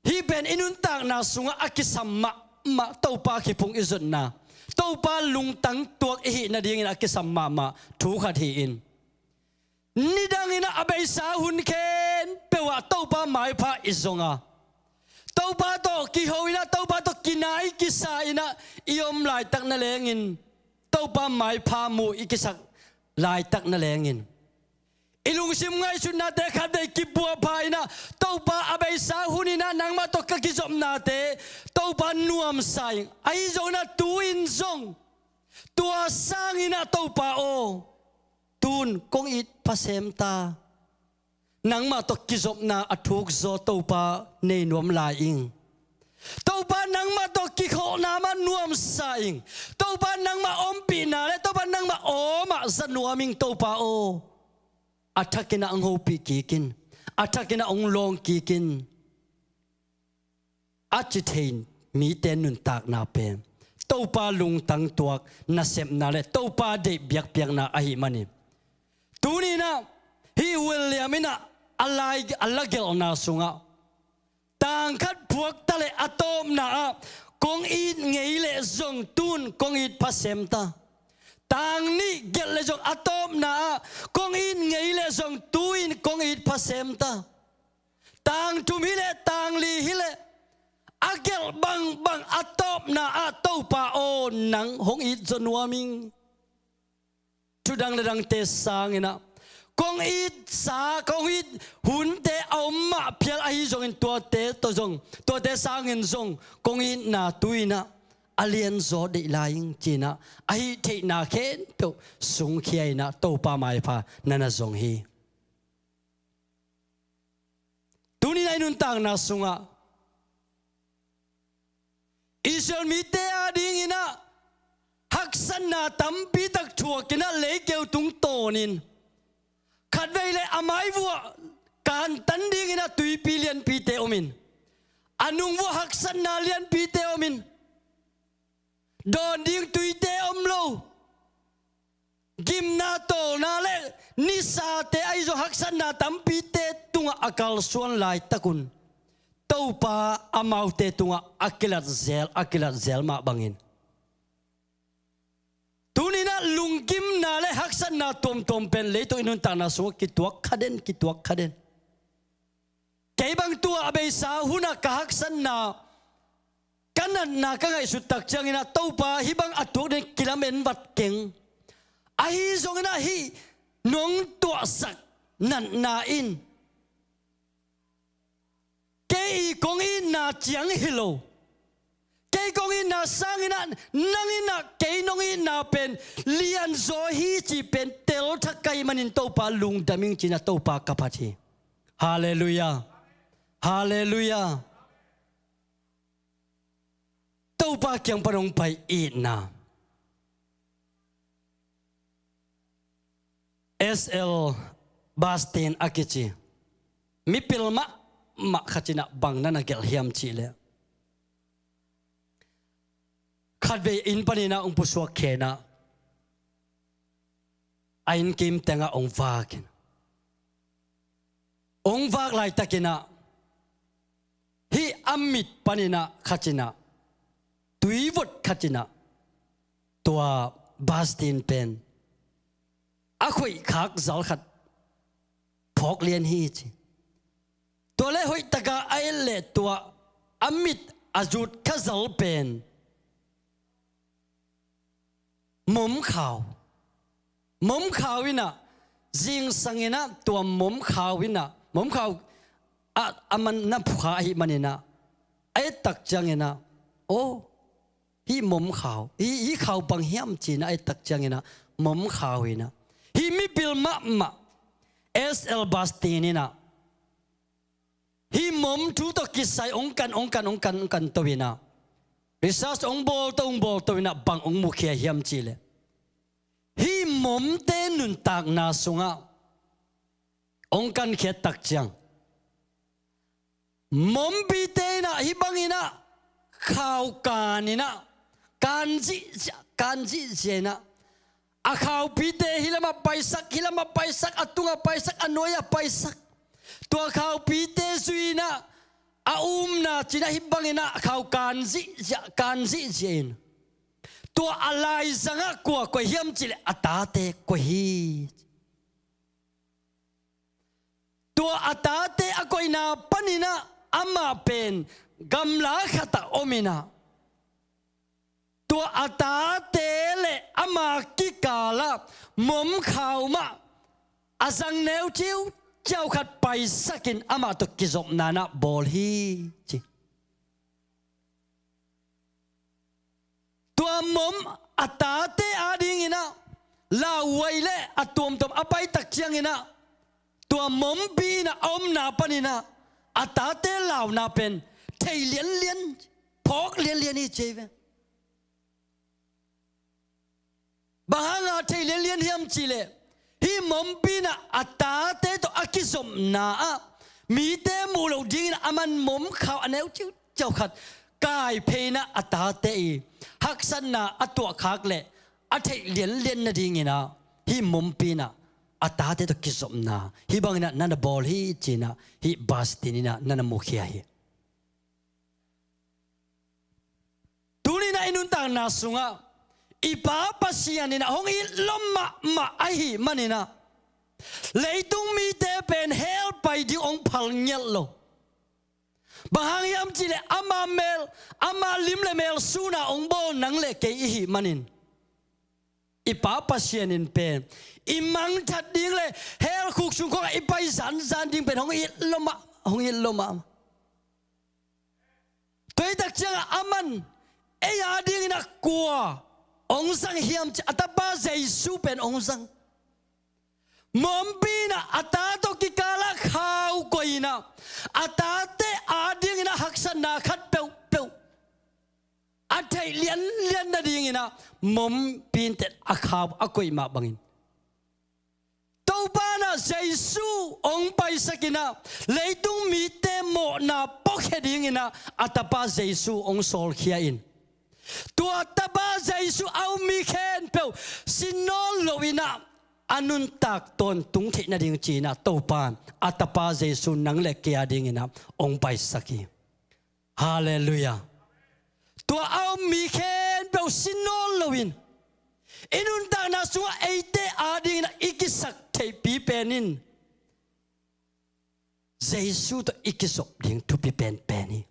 Hih pen i nuntakna sungah a kisam mahmah, Topa khephung i zonna, Topa lungtang tuak i hih nadingin a kisam mahmah thu khat hi in, nidangin ah a beisa hun khempeuh ah Topa maipha i zong a, Topa tawh kiho in ah, Topa tawh kinai kisa in ah i om laitak na lengin, Topa maipha mu i kisak laitak na lengin, i lungsim ngaihsutnate khatvei kibuapha in ah, Topa, a beisa hun in ah nangmah tawh ka kizopnate Topa nuamsa ing. Ahi zongin ah tu-in zong tua sangin ah Topa aw, tun kong it pha sem ta. Nangmah tawh kizopna a thukzaw Topa nei nuam lai ing. Topa, nangmah tawh kikholhna mah nuamsa ing. Topa, nangmah ompihna le Topa, nangmah aw mah za nuam ing Topa aw. A thakin ah hong hopih kik in, a thakin ah hong lawng kik in, a ci thei mite nuntakna pen Topa lungtang tuak nasepna le Topa deih biakpiakna ahih manin, William in ah a lai, a la gelhna sungah, tang khat phuak ta leh a tawpna ah kong it ngei leh zong tu-in kong it pha sem ta. Tang nih gelh leh zong a tawpna ah kong it ngei leh zong tu-in kong it pha sem ta. Tang thum hi leh tang li hi leh a gelh bangbang a tawpna ah Topa aw, nang hong it zaw nuam ing. Thu dang le dangte sangin ah kong itsa, kong it hunte a om mah phial ahi zongin tuate tawh zong, tuate sangin zong kong itna tu-in ah a lianzaw deih lai ing ci-in ah a hih theihna khempeuh sungkhia in ah Topa maipha na na zong hi. Tuni-in ah i nuntakna sungah Israel mite adingin ah haksatna tampi tak thuakin ah leikeu tungtawnin, khatvei leh a mai vuah kantan dingin ah tuipi lianpite omin, a nung vuah haksatna lianpite omin, dawn ding tuite om lo, gimna tawlna le nisate ahi zong haksatna tampite tungah a kalsuan laitakun Topa amaute tungah a kilat zel, a kilat zel mah bangin, tuni-in ah lunggimna le haksatna tuamtuam pen leitung i nuntakna sungah kituak kha den, kituak kha den. Kei bang tua a beisa hunah ka haksatna, ka natna ka ngaihsut tak ciangin ah Topa hih bang a tuak ding kilamen vat keng. Ahi zongin ah hih nong tuahsak natna in kei i kong itna ciang hi lo. Kei kong itna sangin ah nang in ah kei nong itna pen lianzaw hi cih pen telthak ka hih manin Topa lungdam ing ci-in ah Topa ka phat hi. Halleluiah. Halleluiah. Topa kiang pan hong pai itna. S L Bastin a kici mipil mahmah khat in ah bang na na gelh hiam cih leh, khatvei inn panin ah hong pusuak khin ah, a inn kim tengah hong vakin, hong vak laitakin ah hih a mit panin ah khat in ah, tuivot khat in ah tua Bastin pen a khoih khak zal khat phawk lian hi ci. Tua leh hoih takin a et leh tua a mit a zut kha zal pen momkhau. Momkhau in ah, zingsang in ah tua momkhau in ah, momkhau a, a man na phukha ahih manin ah, a et tak ciangin ah, aw, hih momkhau, hih, hih khau bang hiam ci-in ah a et tak ciangin ah, momkhau in ah, hih mipil mahmah S L Bastin in ah hih mom thu tawh kisai hong kan, hong kan, hong kan, hong kan to in ah, research hong bawl to, hong bawl to in ah bang hong mukhia hiam cih leh, hih momte nuntakna sungah hong kankhiat tak ciang, mompite in ah hih bangin ah khau kan in ah, kan zihziah, kan zihziah in ah, a khaupite hih lamah paisak, hih lamah paisak, a tungah paisak, a nuai-ah paisak. Tua khaupite zui in ah, a umna cih in ah hih bangin ah khau kan zihziah, kan zihziah in, tua a laizangah kua koih hiam cih leh a tate koih hi. Tua a tate a koihna panin ah amah pen gamla khatah om in ah, tua a tate leh ama kikalah momkhau mah a zang neu ciuciau khat paisakin amah tawh kizopna in ah bawl hi ci. Tua mom a tate adingin ah lauhuai leh a tuamtuam a pai tak ciangin ah, tua mompi in ah a omna panin ah a tate launa pen thei lianlian, phawk lianlian hi ci hi ve. Bang hanga thei lianlian hiam cih leh, hih mompi in ah a tate tawh a kizopna ah mite muh loh dingin ah a man momkhau a neu ciuciau khat kai phei in ah a tate i haksatna a tuahkhak leh a theih lianlian nadingin ah hih mompi in ah a tate tawh kizopna hih bangin ah na na bawl hi ci-in ah hih verse ten in ah na na mukhia hi. Tuni-in ah i nuntakna sungah i Pa Pasian in ah hong it lua mahmah ahih manin ah leitung mite pen hell pai ding hong phal ngiat lo. Bang hang hiam cih leh ama mel, ama lim le mel sun a hong bawl nang le kei i hih manin i Pa Pasian in pen i mangthat ding le hell khuk sung khawngah i pai zanzan ding pen hong it lua mah, hong it lua mah. Tua hi tak ciangah aman ei a dingin ah kua hong zang hiam cih a tapa Jesu pen hong zang. Muanpi in ah a ta tawh kikalah khau koih in ah a tate a dingin ah haksatna khat peuhpeuh a theih lianlian nadingin ah muanpi in teh a khau a koih mah bangin Topa in ah Jesu hong paisak in ah leitung mite mawhna puakhia dingin ah a tapa Jesu hong sawlkhia in tua tapa Jesu a um mi khempeuh sin nawn loin ah a nuntak tawntung theih nading ci-in ah Topa in a tapa Jesu nang le kei a dingin ah hong paisak hi. Halleluiah. Tua a um mi khempeuh sin nawn loin i nuntakna sungah eite a dingin ah i kisak theihpi pen in Jesu tawh i kizop ding thupi penpen hi.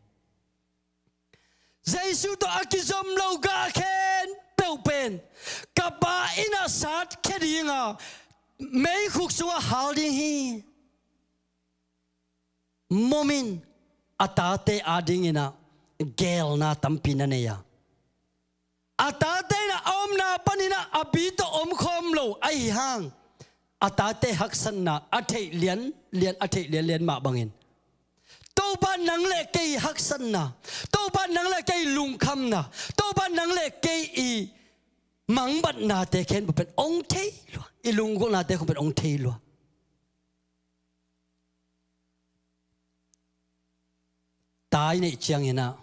Jesu tawh a kizom lo gah khempeuh pen ka Pa inn ah satkhia ding a meikhuk sungah hal ding hi. Muanpi in a tate a dingin ah geelna tampi na nei a, a tate in ah a omna panin ah a pi tawh om khawm lo ahih hang a tate haksatna a theih lianlian, a theih lianlian mah bangin Topa nang le kei haksatna, Topa nang le kei lungkhamna, Topa nang le kei i mangbatnate khempeuh pen hong thei lua, i lunggulhnate khawng pen hong thei lua. Ta i neih ciangin ah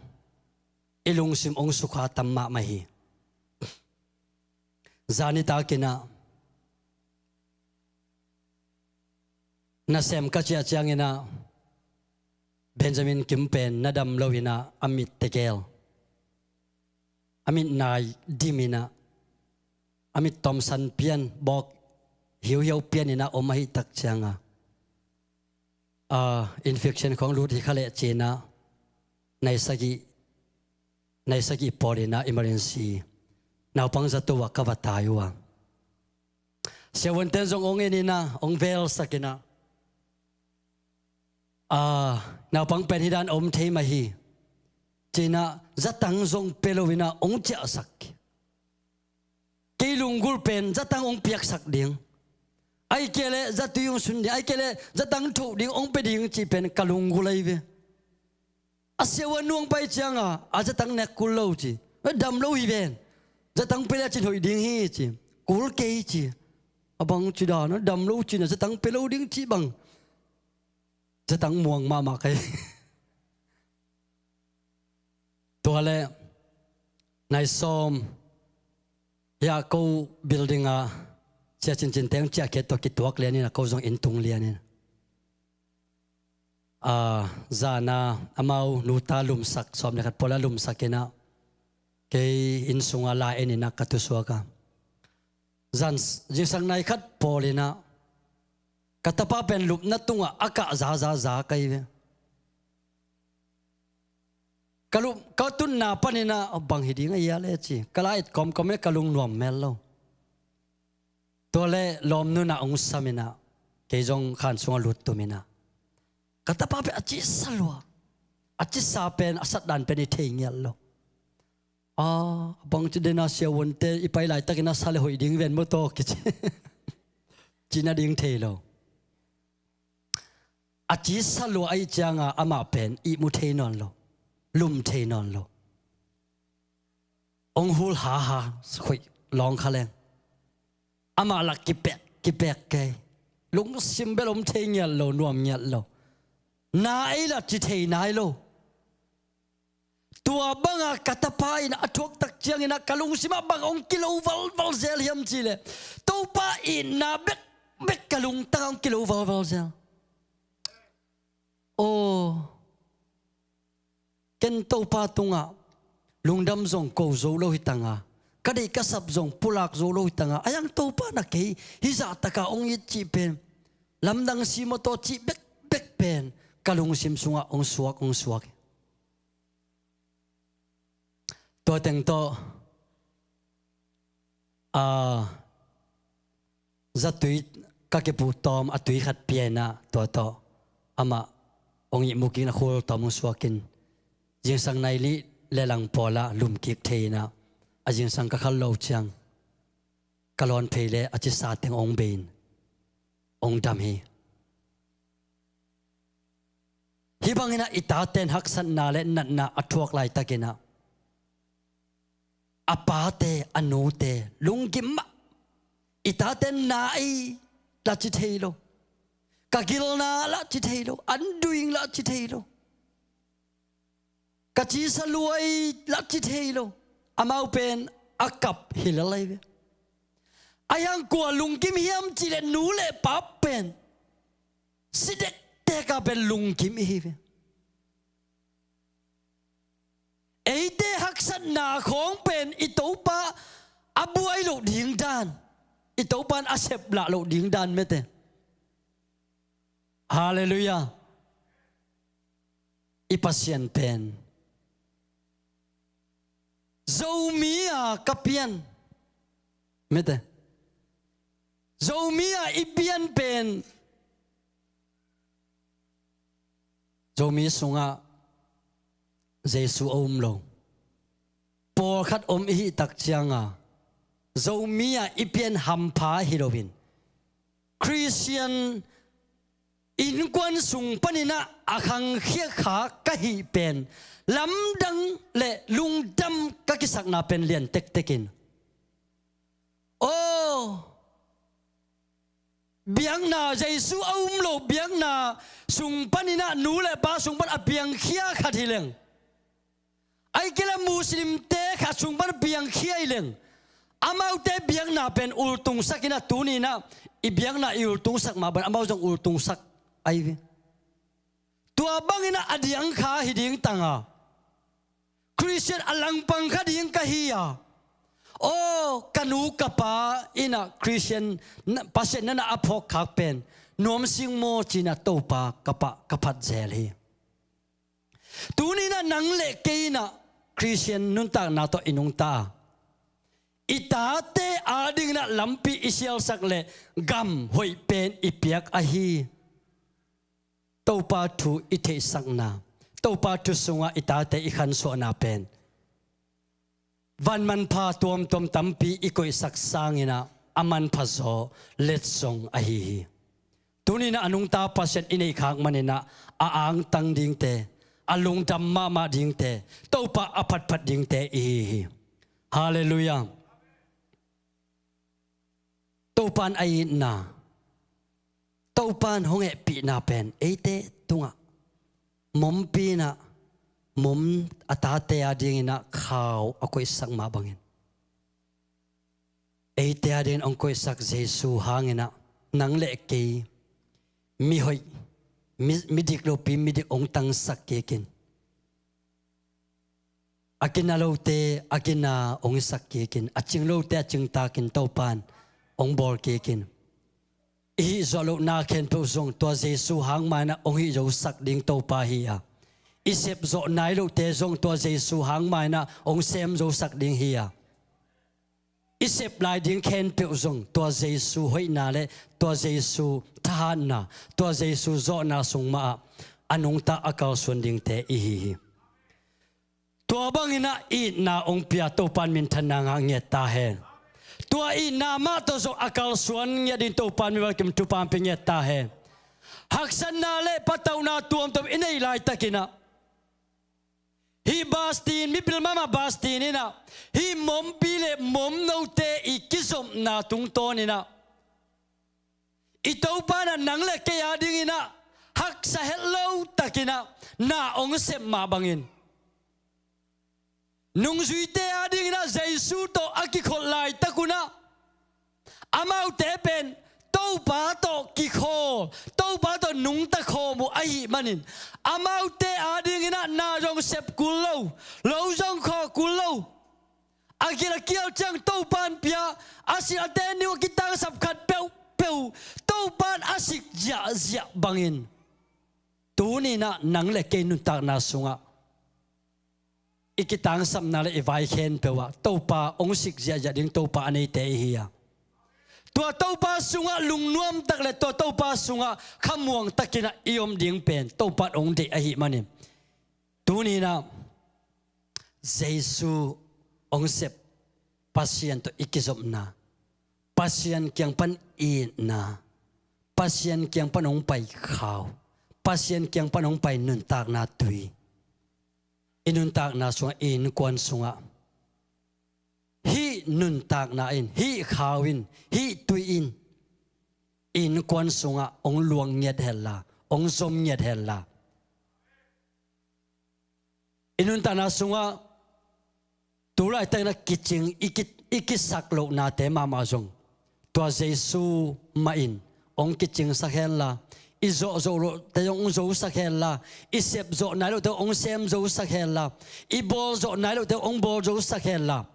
i lungsim hong sukha tam mahmah hi. Zan nitak in ah nasem ka ciah ciangin ah Benjamin Kim pen na dam loin ah a mit tegel, a mit nai dim in ah a mit tomsan pian, bawk hiuhiau pian in ah om ahih tak ciangah, ah, infection khawng lut hi kha leh ci-in ah nai sagih, nai sagih pawl in ah emergency naupang zato ah ka va tai uh a, siavuante'n zong hong en in ah hong velsak in ah, ah, naupang pen hih dan om thei mah hi ci-in ah zatang zong pia loin ah hong ciahsak. Kei lunggulh pen zatang hong piaksak ding, ahih kei leh zatui hong sun ding, ahih kei leh zatang thoh ding hong pia ding cih pen ka lunggulh ahi ve. A siavuan nuang pai ciangah a zatang nek kul lo ci, dam lo hi ven, zatang pia leh a cin hoih ding hi ci, kul kei ci. A bang ci dan a, dam lo ci-in ah zatang pia lo ding cih bang, zatang muang mahmah ka hi. Tua leh nai sawm hiah ko building ah sia cincin teng ciahkhiat tawh kituak lian in ah ko zong inn tung lian in, ah, zan ah amau nuta lumsak, sawm le khat pawl a lumsak in ah kei inn sungah la en in ah ka thusuak a, zan s-, zingsang nai khat pawl in ah ka tapa pen lupna tungah a kah zazaza ka hi ve. Ka lup, ka tunna panin ah bang hi ding a hia leh ci ka la et kawmkawm in ka lungnuam mel lo. Tua leh lawmnu'n ah hong sam in ah kei zong khan sungah lut tum in ah ka tapa pen a cisa lua, a cisa pen a satdan pen i thei ngiat lo. Ah, bang ci den a siavuante i pai laitakin a sa leh hoih ding ven maw taw kici, ci nading thei lo. A cisa lua ahih ciangah amah pen ihmu thei nawn lo, lum thei nawn lo. Hong hul haha, khuih lawng kha leng. Amah lah kipek, kipek kei. Lungsim bel om thei ngiat lo, nuam ngiat lo. Na ei lah ci thei nai lo. Tua bangah ka tapa in a thuak tak ciangin ah ka lungsim ah bang hong kilo valval zel hiam cih leh, Topa itna bek bek ka lungtang ah hong kilo valval zel. Aw, ken Topa tungah lungdam zong ko zo lo hi tanga, ka deih ka sap zong pulak zo lo hi tanga, a hiang Topa na kei hih zahtakah hong it cih pen, lamdang simaw tawh cih bekbek pen ka lungsim sungah hong suak, hong suak hi. Tua teng tawh, a, zatui ka kipu tawm a tui khat pia inah, tua tawh amah hong ihmu kik inah khul tawm hong suak in, zingsang nai li le lang pawlah lum kik thei inah, a zingsang ka khal lo ciang ka lawn phei le a cisa teng hong bei in hong dam hi. Hih bang inah i tate in haksatna le natna a thuak laitak inah, a pate, a nute lunggim mah. I tate na ei lah ci thei lo. Ka gilna lah ci thei lo. An duing lah ci thei lo. Ka cisa luai lah ci thei lo. Amau pen a kap hi lel lai ve. A hiang kua lunggim hiam cih leh nu le pa pen si dektek a pen lunggim i hi ve. Eite haksatna khawng pen i Topa a buai loh ding dan, i Topa in a sep lah loh ding dan mete. Halleluiah. I Pasian pen Zomi a ka pian mete. Zomi a i pian pen Zomi sungah Jesu a um lo. Pawlkhat om i hih tak cianga Zomi a i pian hampha hi loin, Khristian innkuan sung paninah a khangkhia kha ka hih pen lamdang le lungdam ka kisakna pen lian tektekin. Aw, biakna, Jesu a um lo biakna sung paninah, nu le pa sung pan a piangkhia khat hi leng, ahih kei leh Muslimte khat sung pan a piangkhia hi leng, amaute biakna pen ultungsak inah, tuni inah i biakna i ultungsak mah bangin amau zong ultungsak ahi ve. Tua bang inah a diang kha hi ding tanga, Khristian a langpang kha ding ka hi a, aw, ka nu ka pa inah Khristian na, Pasian na na a phawk khak pen nuam sing maw ci inah Topa ka pah, ka phat zel hi. Tuni inah nang le kei inah Khristian nuntakna tawh i nungta a, i tate ading inah lampi i sialsak le gam hoih pen i piak ahi. Topa thu i theihsakna, Topa thu sungah i tate i khansuahna pen van manpha tuamtuam tampi i koihsak sang inah a manpha zaw letsong ahi hi. Tuni inah a nungta Pasian i neih khak man inah a angtang dingte, a lungdam mahmah dingte, Topa a phatphat dingte i hi hi. Halleluiah. Topa in a itna, Topa in hong hehpihna pen eite tungah mompi inah, mom a tate ading inah khau a koihsak mah bangin, eite ading in hong koihsak Jesu hang inah nang le kei mihoih, mi, midik lopi midik hong tangsak kikin, a gina lote a gina hong hisak kikin, a cing lote a cingtakin Topa in hong bawl kikin, i hih zawh lohna khempeuh zong tua Jesu hang mah inah hong hih zosak ding Topa hi a, i sep zawh nai lohte zong tua Jesu hang mah inah hong sem zosak ding hi a, i sep lai ding khempeuh zong tua Jesu hoihna le tua Jesu thahatna, tua Jesu zawhna sung mah ah a nungta a kalsuan dingte i hi hi. Tua bang inah itna hong pia Topa in minthanna ngah ngiat ta hen. Tua itna mah tawh zong a kalsuan ngiat ding Topa in mimal kim thupha hong pia ngiat ta hen. Haksatna le patauhna tuamtuam i neih laitak inah, hih Bastin, mipil mahmah Bastin inah, hih mompi le momnote i kizopna tungtawn inah, i Topa inah nang le kei ading inah haksa het lo tak inah na hong sep mah bangin, nungzuite ading inah Jesu tawh a kikholh laitak un ah, amaute pen Topa tawh kikhawl, Topa tawh nungta khawm uh ahih manin, amaute adingin ah na zong sep kul lo, lo zong khaw kul lo, a gil a kial ciang Topa in pia, a sin a teni uh a kitangsap khat peuhpeuh Topa in a sik ziahziah bangin, tuni-in ah nang le kei nuntakna sungah i kitangsapna le i vai khempeuh ah Topa hong sik ziahziah ding Topa a neite i hi a, tua Topa sungah lungnuam tak le tua Topa sungah khamuang takin ah i om ding pen Topa in hong deih ahih manin, tuni-in ah Jesu hong sep Pasian tawh i kizopna, Pasian kiang pan itna, Pasian kiang pan hong pai khau, Pasian kiang pan hong pai nuntakna tui, i nuntakna sungah, i innkuan sungah hih nuntakna in, hih khau in, hih tui in i innkuan sungah hong luang ngiat henla, hong zom ngiat henla, i nuntakna sungah tu laitakin a kicing i ki, i kisak lohnate mahmah zong tua Jesu mah in hong kicingsak henla, i zawhzoh lohte zong hong zosak henla, i sepzawh nai lohte hong semzosak henla, i bawlzawh nai lohte hong bawlzosak henla,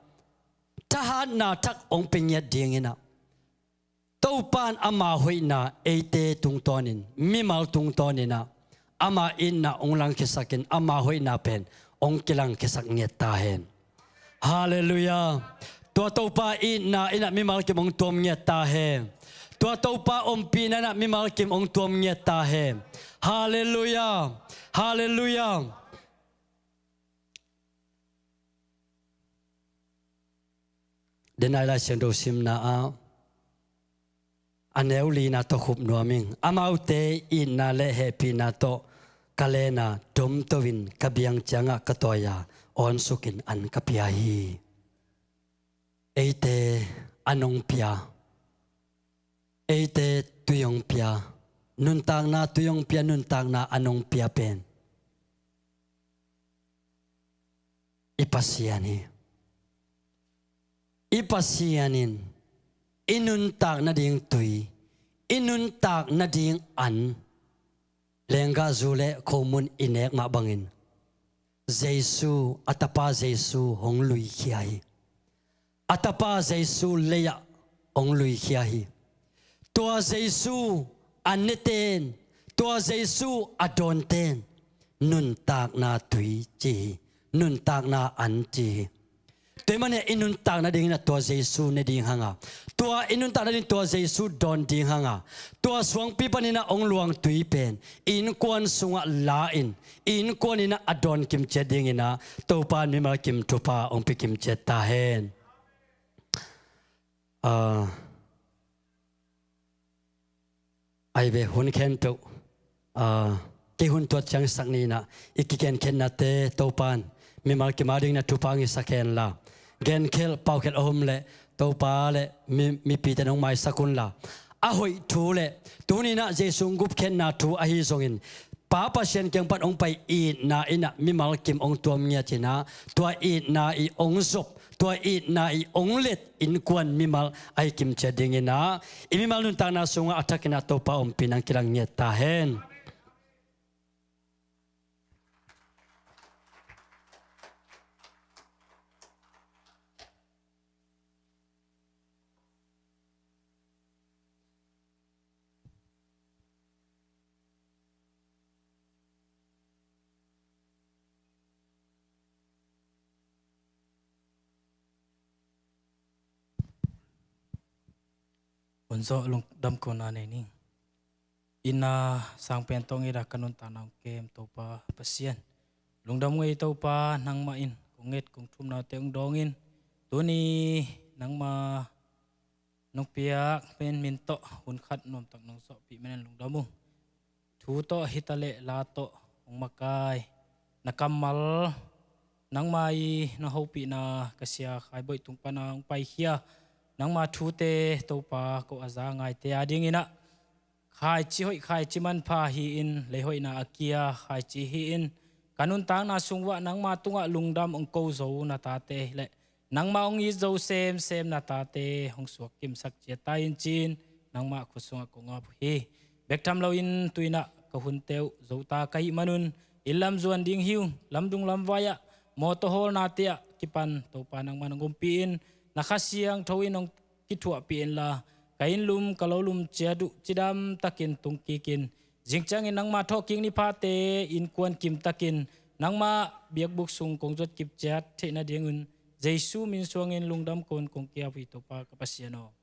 thahatna thak hong pia ngiat dingin ah, Topa in ama hoihna eite tungtawnin, mimal tungtawnin ah ama itna hong langkhiasakin, ama hoihna pen hong kilangkhiasak ngiat ta hen. Halleluiah. Tua Topa itna in ah mimal kim hong tuam ngiat ta hen. Tua Topa ompihna in ah mimal kim hong tuam ngiat ta hen. Halleluiah. Halleluiah. Denai Lai Siangtho simna ah a neu lina tawh khup nuam ing. Amaute itna le hehpihna tawh ka len a, domto in ka biang ciangah ka tawi a, awnsukin an ka pia hi. Eite an hong pia, eite tui hong pia, nuntakna tui hong pia, nuntakna an hong pia pen i Pasian hi. I Pasian in i nuntak nading tui, i nuntak nading an, lenggahzu le khomun i nek mah bangin Jesu, a tapa Jesu hong luikhia hi. A tapa Jesu lei-ah hong luikhia hi. Tua Jesu a neten, tua Jesu a dawnten nuntakna tui ci hi, nuntakna an ci hi. Tua ahih manin i nuntak nadingin ah tua Jesu ne ding hang a, tua i nuntak nading tua Jesu dawn ding hang a, tua suangpi panin ah hong luang tui pen i innkuan sungah la-in, i innkuan in ah a dawn kimciat dingin ah Topa in mimal kim thupha hong pia kimciat ta hen. Ah, ai ve hun khempeuh, ah, kei hun tuat ciang sak ni-in ah i kigenkhiatnate Topa in mimal kim a dingin ah thupha hong hisak henla, genkhelh paukhelh a om leh Topa le mi, mipite in hong maisak unla, a hoih thu le tuni-in ah Jesu hong gupkhiatna thu ahi zongin, Pa Pasian kiang pan hong pai itna in ah mimal kim hong tuam ngiat in ah, tua itna i hong zop, tua itna i hong let innkuan mimal ahi kimciat dingin ah, i mimal nuntakna sungah a thakin ah Topa ompihna hong kilang ngiat ta hen. Hun zawh lungdam kohna nei ning. Itna sang pen tawh ngeina ka nuntakna hong kem Topa Pasian, lungdam ngei Topa, nangmah in kong nget kong thumnate hong dawngin, tuni nangma nong piak pen min tawh hun khat nuamtak nong zawhpih manin lungdam ung. Thu tawh hi ta leh la tawh hong makai na kammal, nangma i na hopihna ka sia Khai Boih tung pana hong paikhia nangma thute Topa, ko a za ngaite a dingin ah khaici hoih khaici manpha hi-in, leihoihna a kia khaici hi-in, ka nuntakna sung uah nangma tungah lungdam hong ko zo na tate hileh nangma hong it zo semsem na tate hong suakkimsak ciat ta in ci-in, nangmah khut sungah kong ap uh hi. Bek tham loin tuinah ka hunte uh zota ka hih manun inn lam zuan ding hi uh. Lamdung lamvai ah mawtaw hawlnate ah kipan Topa nangmah nong umpi in, na Kha Siangtho in hong kithuahpih inla, ka inn lum ka lo lum ciat uh cidam takin tungkik in, zingciangin nangma thawhkik ni phate innkuan kimtakin nangma biakbuk sung kong zuat kip ciat theih nadingun Jesu min suangin lungdam kong kong ki-ap uh hi Topa ka Pasian aw.